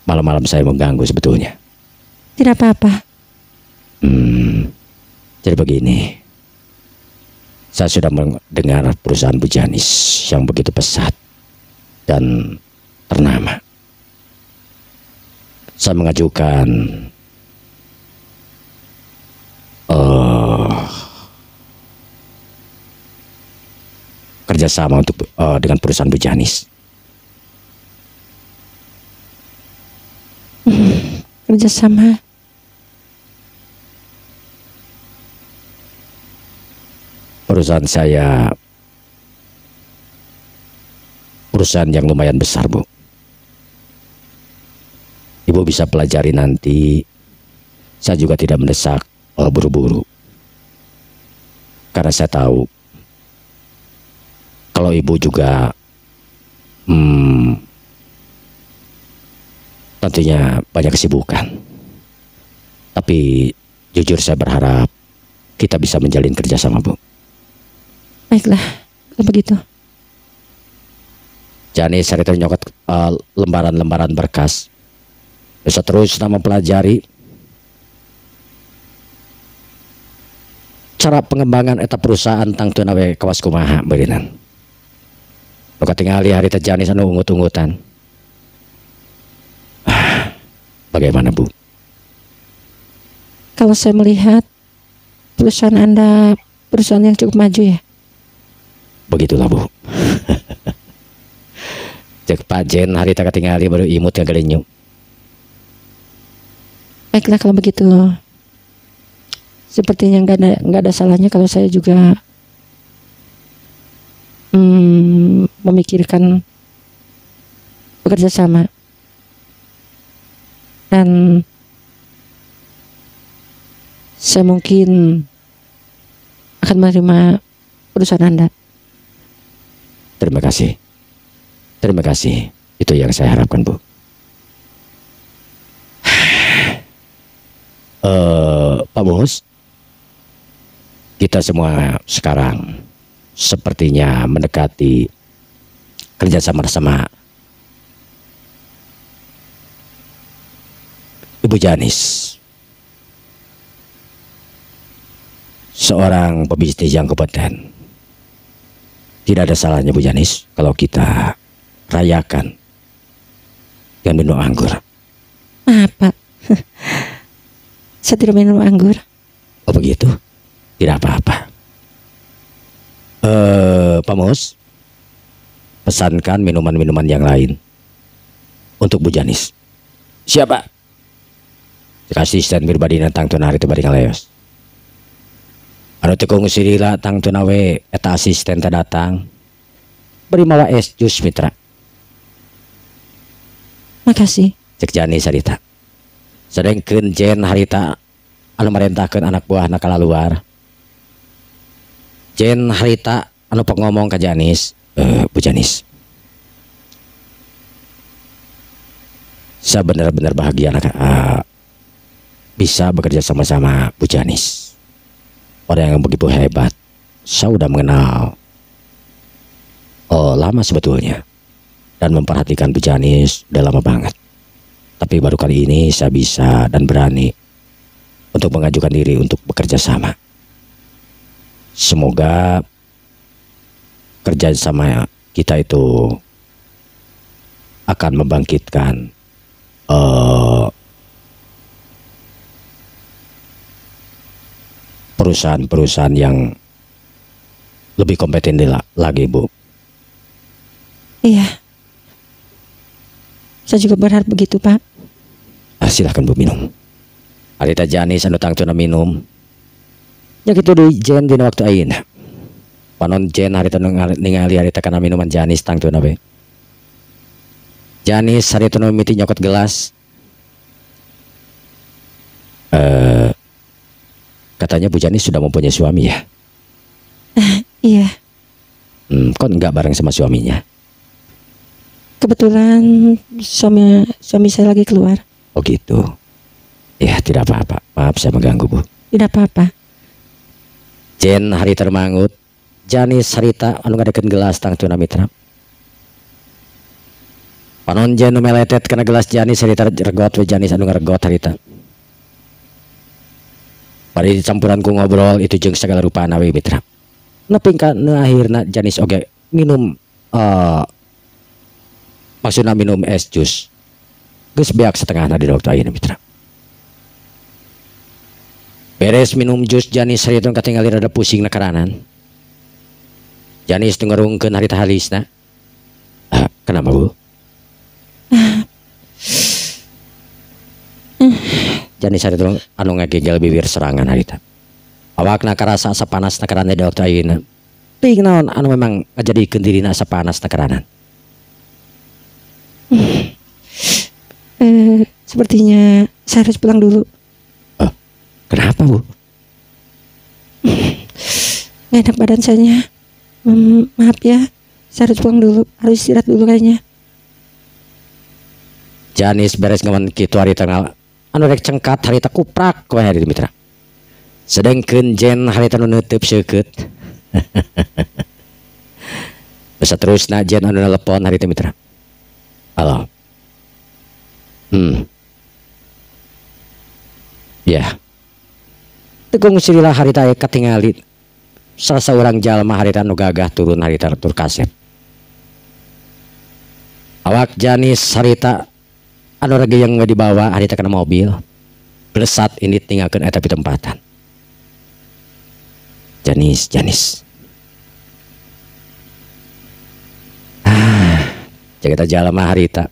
malam-malam saya mengganggu sebetulnya. Tidak apa-apa. Jadi begini, saya sudah mendengar perusahaan Bu Janis yang begitu pesat dan ternama. Saya mengajukan kerjasama untuk dengan perusahaan Bu Janis. Kerjasama. Perusahaan saya perusahaan yang lumayan besar, Bu. Ibu bisa pelajari nanti. Saya juga tidak mendesak buru-buru. Karena saya tahu kalau ibu juga tentunya banyak kesibukan. Tapi jujur saya berharap kita bisa menjalin kerjasama, Bu. Baiklah, kalau begitu. Janis harita nyokot lembaran-lembaran berkas. Bisa terus mempelajari cara pengembangan eta perusahaan tangtuna we kawas kumaha beurinan. Nu katingali harita Janis anu ungut-ungutan. Bagaimana, Bu? Kalau saya melihat perusahaan Anda perusahaan yang cukup maju ya. Begitulah, Bu. Cek Pak Jen harita katingali baru imut ngagalenyum. Baiklah kalau begitu. Sepertinya nggak ada salahnya kalau saya juga memikirkan bekerja sama. Dan saya mungkin akan menerima perusahaan Anda. Terima kasih. Terima kasih. Itu yang saya harapkan, Bu. Pak Bos, kita semua sekarang sepertinya mendekati kerjasama sama Ibu Janis, seorang pebisnis yang kompeten. Tidak ada salahnya Bu Janis kalau kita rayakan dengan minum anggur. Maaf, Pak. Saya tidak minum anggur. Oh begitu? Tidak apa-apa. Pak Mus, pesankan minuman-minuman yang lain untuk Bu Janis. Siapa? Asisten pribadi tangtuna harita bari ngaleos. Anu teu kungsi lila tangtuna we eta asisten teh datang. Beri mawa es jus mitra. Makasih. Cek Janis harita. Sedengkeun Jen harita anu merintahkeun anak buahna ka luar. Jen harita anu pengomong ka Janis, Bu Janis, saya benar-benar bahagia bisa bekerja sama-sama Bu Janis. Orang yang begitu hebat, Saya udah mengenal lama sebetulnya dan memperhatikan Bu Janis udah lama banget. Tapi baru kali ini saya bisa dan berani untuk mengajukan diri untuk bekerja sama. Semoga kerja sama kita itu akan membangkitkan perusahaan-perusahaan yang lebih kompeten lagi, Bu. Iya. Saya juga berharap begitu, Pak. Ah, silahkan Bu minum. Harita Janis anu tangtuna minum. Ya kitu deui Jen dina waktu ayeuna. Panon Jen harita nu ningali harita kana minuman Janis tangtuna we. Janis harita nu mimiti nyokot gelas. Katanya Bu Janis sudah mempunyai suami ya? Iya. Kok nggak bareng sama suaminya? Kebetulan suami saya lagi keluar. Oh gitu. Ya tidak apa-apa. Maaf saya mengganggu Bu. Tidak apa-apa. Jen harita termangut. Janis harita anu ngadekeun gelas tangtuna mitra. Panon Jen nu meletet kana gelas Janis harita regot we Janis anu ngaregot harita. Bari dicampuran ku ngobrol itu jeung segala rupana we mitra. Nepi ka nu akhirna Janis oge minum maksudna minum es jus. Geus beak setengahna di waktu ayeuna mitra. Beres minum jus Janis harita katingali rada pusing na karanan. Janis ngerungkeun harita halisna. Kenapa Bu? Janis harita anu ngagegel bibir serangan harita. Awakna karasa asa panas na karanan di waktu ayeuna. Teuing naon anu memang ngajadikeun dirina asa panas na karanan. Sepertinya saya harus pulang dulu. Kenapa Bu? Nggak enak badan saya. Maaf ya, saya harus pulang dulu, harus istirahat dulu kayaknya. Janis beres ngawan kitu harita anu rek cengkat harita kuprak we harita mitra. Sedengkeun Jen harita nu neuteub seukeut. Saterusna Jen anu nelepon harita mitra. Halo. Ya. Tegung sirila harita aya katingali salah seorang jalma harita nu gagah turun harita tur kasep. Awak Janis harita anu regeyeng we dibawa harita kana mobil. Blesat ini tinggalkeun eta pitempatan. Janis, Janis. Jaga jalma harita.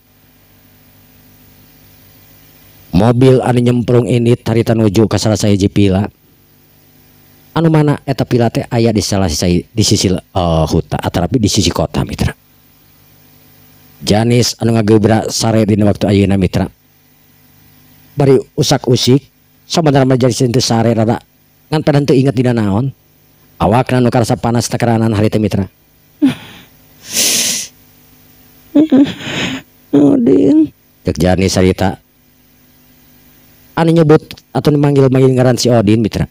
Mobil anu nyemplung ini harita nuju ka salah sahiji pila. Anu mana eta pila teh aya di salah sisi di sisi huta atarapi di sisi kota mitra. Janis anu ngagebra sare dina waktu ayeuna mitra. Bari usak-usik sabenerna mah Janis teu sare rada ngan pada teu inget dina naon. Awakna nu karasa panas takeranan harita mitra. Odin. Cek Janis harita anu nyebut atau manggil-manggil ngaran si Odin mitra.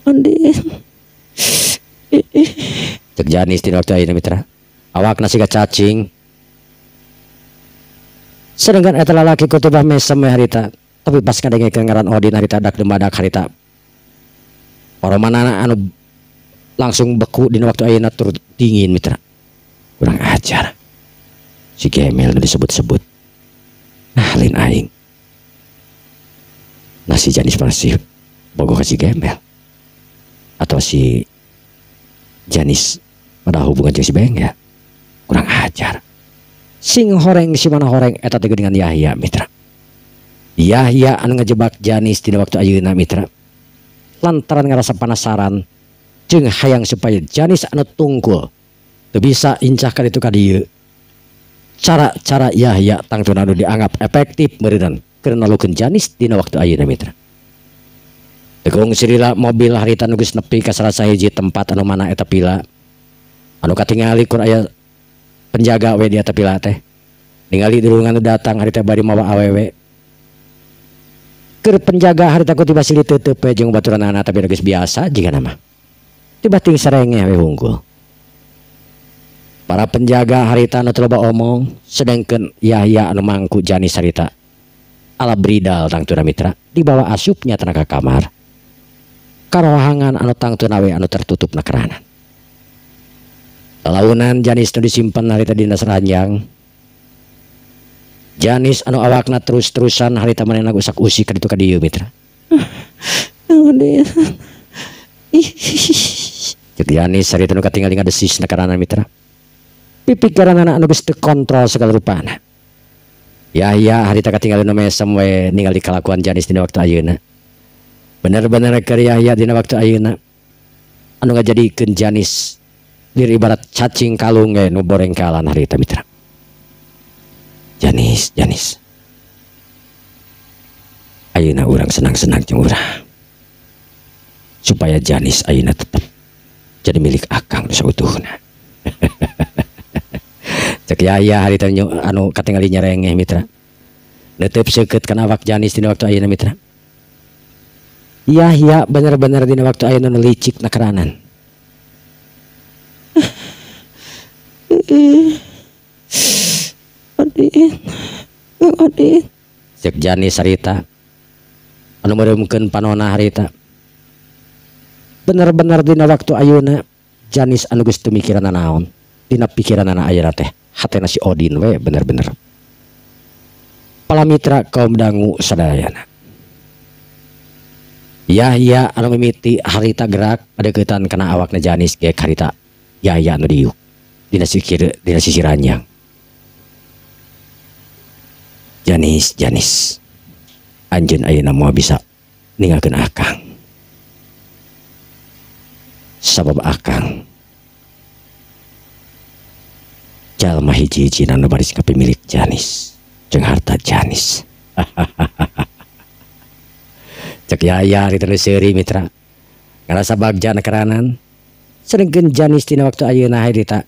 Odin. Cek Janis dina waktu ayeuna mitra. Awakna siga cacing. Sedangkan eta lalaki kutubah mesem we harita. Tapi pas ngadengekeun ngaran Odin harita dak dumadak harita. Paromanana anu langsung beku dina waktu ayeuna tur dingin mitra. Kurang ajar. Si Gemel nu disebut-sebut. Nah lain aing. Nah si Janis masih bogoh ka si Gembel. Atau si Janis pada hubungan jeung si Bengkel. Kurang ajar. Sing horeng si mana horeng eta teh dengan Yahya mitra. Yahya anu ngejebak Janis dina waktu ayeuna mitra. Lantaran ngerasa penasaran jeung hayang supaya Janis anu tungkul teu bisa incah ka ditu ka dieu. Cara-cara Yahya tangtuna anu dianggap efektif meureunnan keur nalukeun Janis dina waktu ayeuna mitra. Tegung sirila mobil harita nu geus nepi ka salah sahiji tempat anu mana eta pila. Anu katingali kur aya penjaga we di eta pila teh. Ningali dulungan nu datang harita bari mawa awewe. Keur penjaga harita ku tiba silih teuteub we jeung baturanana tapi geus biasa jigana mah. Tiba-tiba serengeh we hungkul. Para penjaga harita anu teu loba omong, sedangkan Yahya anu mangku Janis harita ala bridal tangtuna mitra dibawa asupnya tenaga kamar. Karohangan anu tangtuna we anu tertutup na keranan. Lalaunan Janis nu disimpen harita dina seranjang. Janis anu awakna terus-terusan harita manehna usak-usik ka ditu ka dieu mitra. Cek Janis harita nu katingali ngadesis na keranan mitra. Pipikiranana anu geus teu kontrol segala rupana. Yahya harita katingali nu mesem we ningali kalakuan Janis dina waktu ayeuna. Bener-bener keur Yahya dina waktu ayeuna anu ngajadikeun Janis diri ibarat cacing kalung ge nu borengkalan harita mitra. Janis, Janis. Ayeuna urang senang-senang jeung urang. Supaya Janis ayeuna tetep jadi milik akang nu sautuhna. Cek Yahya harita anu katingali nyerengeh mitra. Netep seukeut kana awak Janis dina waktu ayeuna mitra. Yahya bener-bener dina waktu ayeuna nu licik na keranan. Odin, Odin. Cek Janis harita anu meureumkeun panona harita. Bener-bener dina waktu ayeuna Janis anu geus teu mikiran naon. Dina pikiranana ayeuna teh hatena si Odin we bener-bener. Palamitra kaum dangu sadayana. Yahya anu mimiti harita gerak padeuketan kana awakna Janis ge harita Yahya anu diuk dina sikir dina sisi ranjang. Janis, Janis, anjeun ayeuna moal bisa ninggalkeun akang. Sabab akang jalma hiji-hijina nu baris kapimilik Janis jeung harta Janis. Cek Yahya harita nu seuri mitra. Ngarasa bagja na keranan. Sedengkeun Janis dina waktu ayeuna harita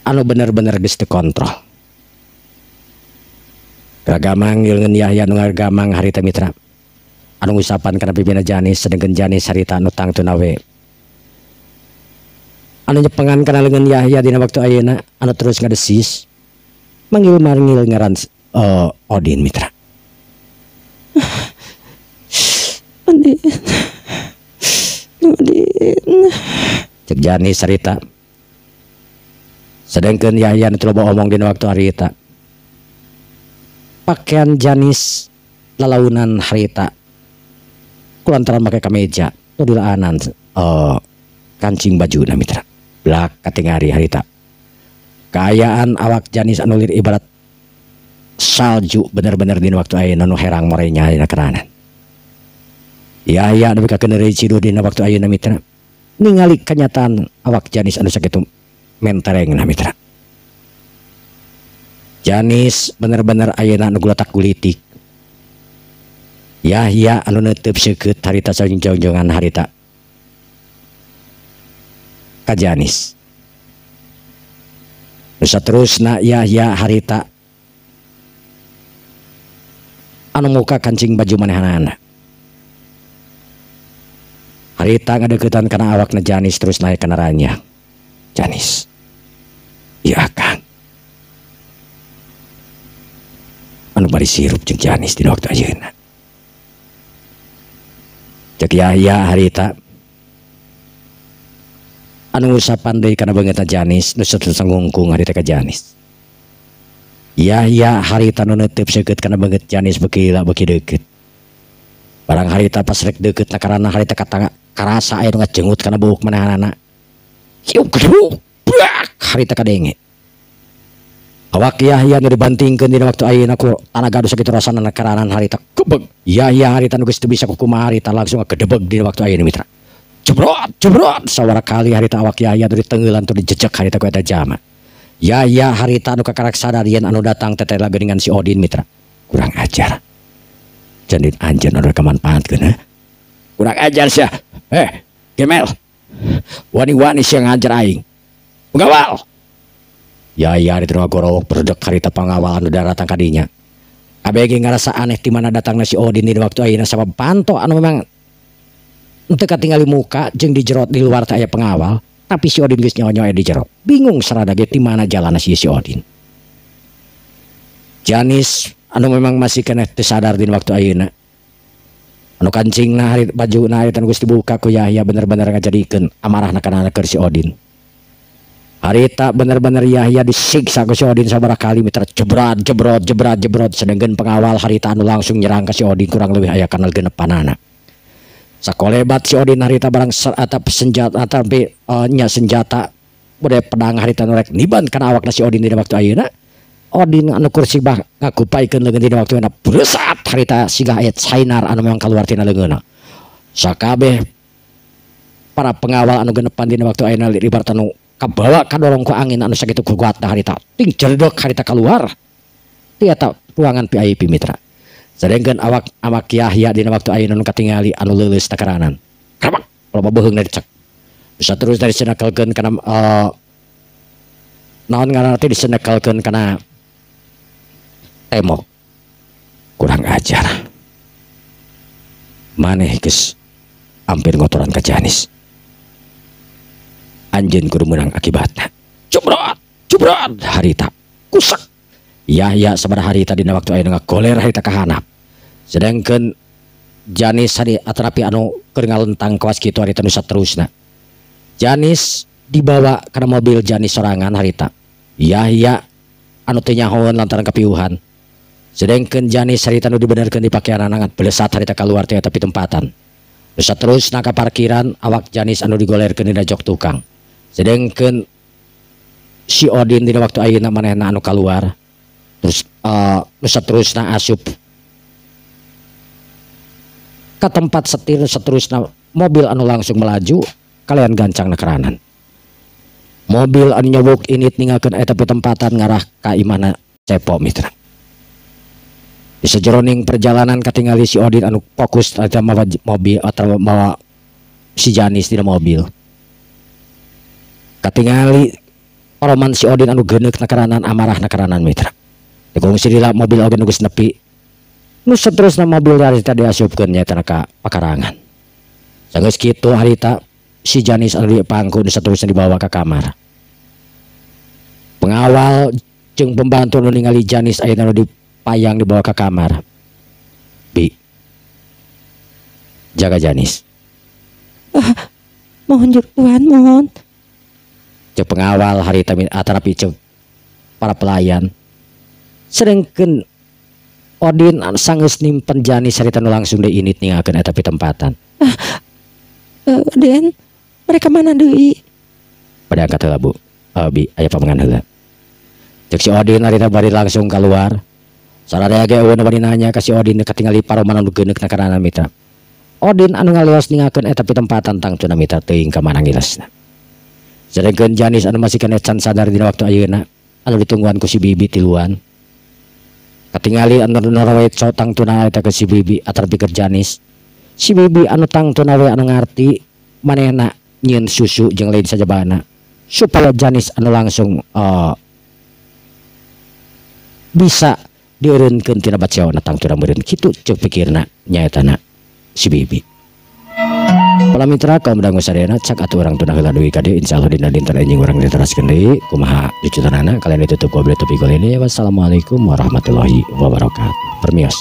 anu bener-bener geus teu kontrol. Gagamang ngileungeun Yahya nu ngagamang harita mitra. Anu ngusapan kana pipina Janis sedengkeun Janis harita anu tangtuna we. Anu nyepengan kana leungeun Yahya dina waktu ayeuna anu terus ngadesis manggil-manggil ngaran Odin mitra. Odin, Odin. Cek Janis harita. Sedengkeun Yahya nu teu loba omong dina waktu harita. Pakaian Janis lalaunan harita kulantaran make kameja nu dilaanan kancing bajuna mitra. Blak katingari harita. Kaayaan awak Janis anu lir ibarat salju bener-bener dina waktu ayeuna nu herang morenya dina keranan. Yahya nepi ka keuneureui ciduh dina waktu ayeuna mitra. Ningali kenyataan awak Janis anu sakitu menterengna mitra. Janis bener-bener ayeuna anu gulatak gulitik. Yahya anu neuteub seukeut harita sajongjongan harita ka Janis. Nu saterusna Yahya harita anu muka kancing baju manehanana. Harita ngadeuketan kana awakna Janis terus naik kana ranjang. Janis, ieu akang anu bari sirup jeung Janis dina waktu ayeuna. Cek Yahya harita anu ngusapan deui kana beungeutna Janis nu saterusna ngungkung harita ka Janis. Yahya harita nu neuteub seukeut kana beungeut Janis beuki lila beuki deukeut. Barang harita pas rek deukeut na karana harita katanga karasa aya nu ngajengut kana buuk manehanana. Hiu geduk bak harita kadenge. Awak Yahya nu dibantingkeun dina waktu ayeuna ku tanaga anu sakitu rasana na karanan harita kebeg. Yahya harita nu geus teu bisa kukumaha harita langsung ngagedebeg dina waktu ayeuna mitra. Jebrot jebrot sawara kali harita awak Yahya nu ditenggeulan tur dijejek harita ku eta jalma. Yahya harita anu kakarak sadar yen anu datang teh geuningan si Odin mitra. Kurang ajar. Jandin anjeun anu kamanfaatkeun ha. Kurang ajar sia. Gemel. Wani-wani sia ngajar aing. Pengawal. Yahya harita nu ngagorowok berdek harita pangawal anu daratang ka dinya. Abg ngarasa aneh ti mana datangna si Odin di waktu ayeuna sabab panto anu memang Henteu katingali muka jeung di jero di luar teh aya pengawal, tapi si Odin geus nyawa-nyawa di jero. Bingung sarada ge di mana jalanna si Odin. Janis anu memang masih keneh teu sadar dina waktu ayeuna. Anu kancingna hari bajuna harita geus dibuka ku Yahya bener-bener ngajadikeun amarahna kana keur si Odin. Harita bener-bener Yahya disiksa ku si Odin sabaraha kali mitra jebrat jebrot jebrat jebrot sedengkeun pengawal harita anu langsung nyerang ka si Odin kurang lebih aya kana genepanana. Sakolebat si Odin harita barang atap senjata tapi nya senjata budaya pedang harita nu rek niban kana awakna si Odin dina waktu ayeuna. Odin anu kursi bah ngakupaikeun leungeun dina waktu ayeuna bresat harita siga aya sainar anu memang kaluar tina leungeunna. Sakabeh para pengawal anu genepan dina waktu ayeuna ibarat anu kabawa kadorong ku angin anu sakitu kuatna harita ting jeredok harita keluar ti eta ruangan VIP mitra. Sedengkeun awak awak Yahya dina waktu ayeuna nu katingali anu leuleus takaranan. Krabak loba beuheungna dicek. Bisa terus dari senekelkeun kana naon ngaranna teh disenekelkeun kana tembok. Kurang ajar. Maneh geus hampir ngotoran ka Janis. Anjeun kudu meunang akibatna. Jumrot, jumrot harita kusak. Yahya sabaraha harita dina waktu ayeuna ngagoler harita kahanap. Sedangkeun Janis hari atanapi anu keur ngalentang kawas kitu harita nu saterusna. Janis dibawa kana mobil Janis sorangan harita. Yahya anu teu nyahoeun lantaran kapiuhan. Sedangkeun Janis harita nu dibenerkeun di pakeanana ngan belesat harita kaluar teh tapi tempatan. Nu saterusna ka parkiran awak Janis anu digolerkeun dina jok tukang. Sedangkeun si Odin dina waktu ayeuna manehna anu kaluar terus nu saterusna asup ka tempat setir seterusna mobil anu langsung melaju kalian gancang nekeranan. Mobil anu nyobok init ninggalkeun eta tempatan ngarah ka imahna Cepo mitra. Di sajeroning perjalanan katingali si Odin anu fokus eta mawa mobil atau mawa si Janis dina mobil. Katingali oroman si Odin anu geuneuk nakeranan amarah nakeranan mitra. Dikungsi dila mobil oge nu geus nepi. Nu saterusna mobil harita diasupkeun nyaeta ka pakarangan. Sanggeus kitu harita si Janis anu dipangku nu saterusna dibawa ka kamar. Pengawal jeung pembantu nu ningali Janis ayeuna nu dipayang dibawa ka kamar. Bi. Jaga Janis. Mohon Tuhan, mohon. Cek pengawal harita atarapi cek para pelayan. Sedengkeun Odin sanggeus nimpen Janis harita nu langsung deui init ninggalkeun eta pitempatan. Odin, mereka mana deui? Pada angkat heula Bu. Bi aya pamangan heula. Cek si Odin harita bari langsung keluar. Sararea ge eueun bari nanya ka si Odin katingali paroman anu geuneuk na karana mitra. Odin anu ngalios ninggalkeun eta pitempatan tangtuna mitra teuing ka mana ngilesna. Sedengkeun Janis anu masih keneh can sadar dina waktu ayeuna anu ditungguan ku si Bibi tiluan. Katingali anu naraweco tangtuna eta ke si Bibi atar pikir Janis. Si Bibi anu tangtuna we anu ngarti manehna nyieun susu jeung lain sajabana supaya Janis anu langsung bisa dieureunkeun tina baceona tangtuna meureun kitu ceuk pikirna nyaetana si Bibi. Para mitra kaum dangu sadayana cak atuh urang tuna heula deui ka dieu insyaallah dina dinten enjing urang diteraskeun deui kumaha lucutanana kalian ditutup ku topik ini. Wassalamualaikum warahmatullahi wabarakatuh. Permios.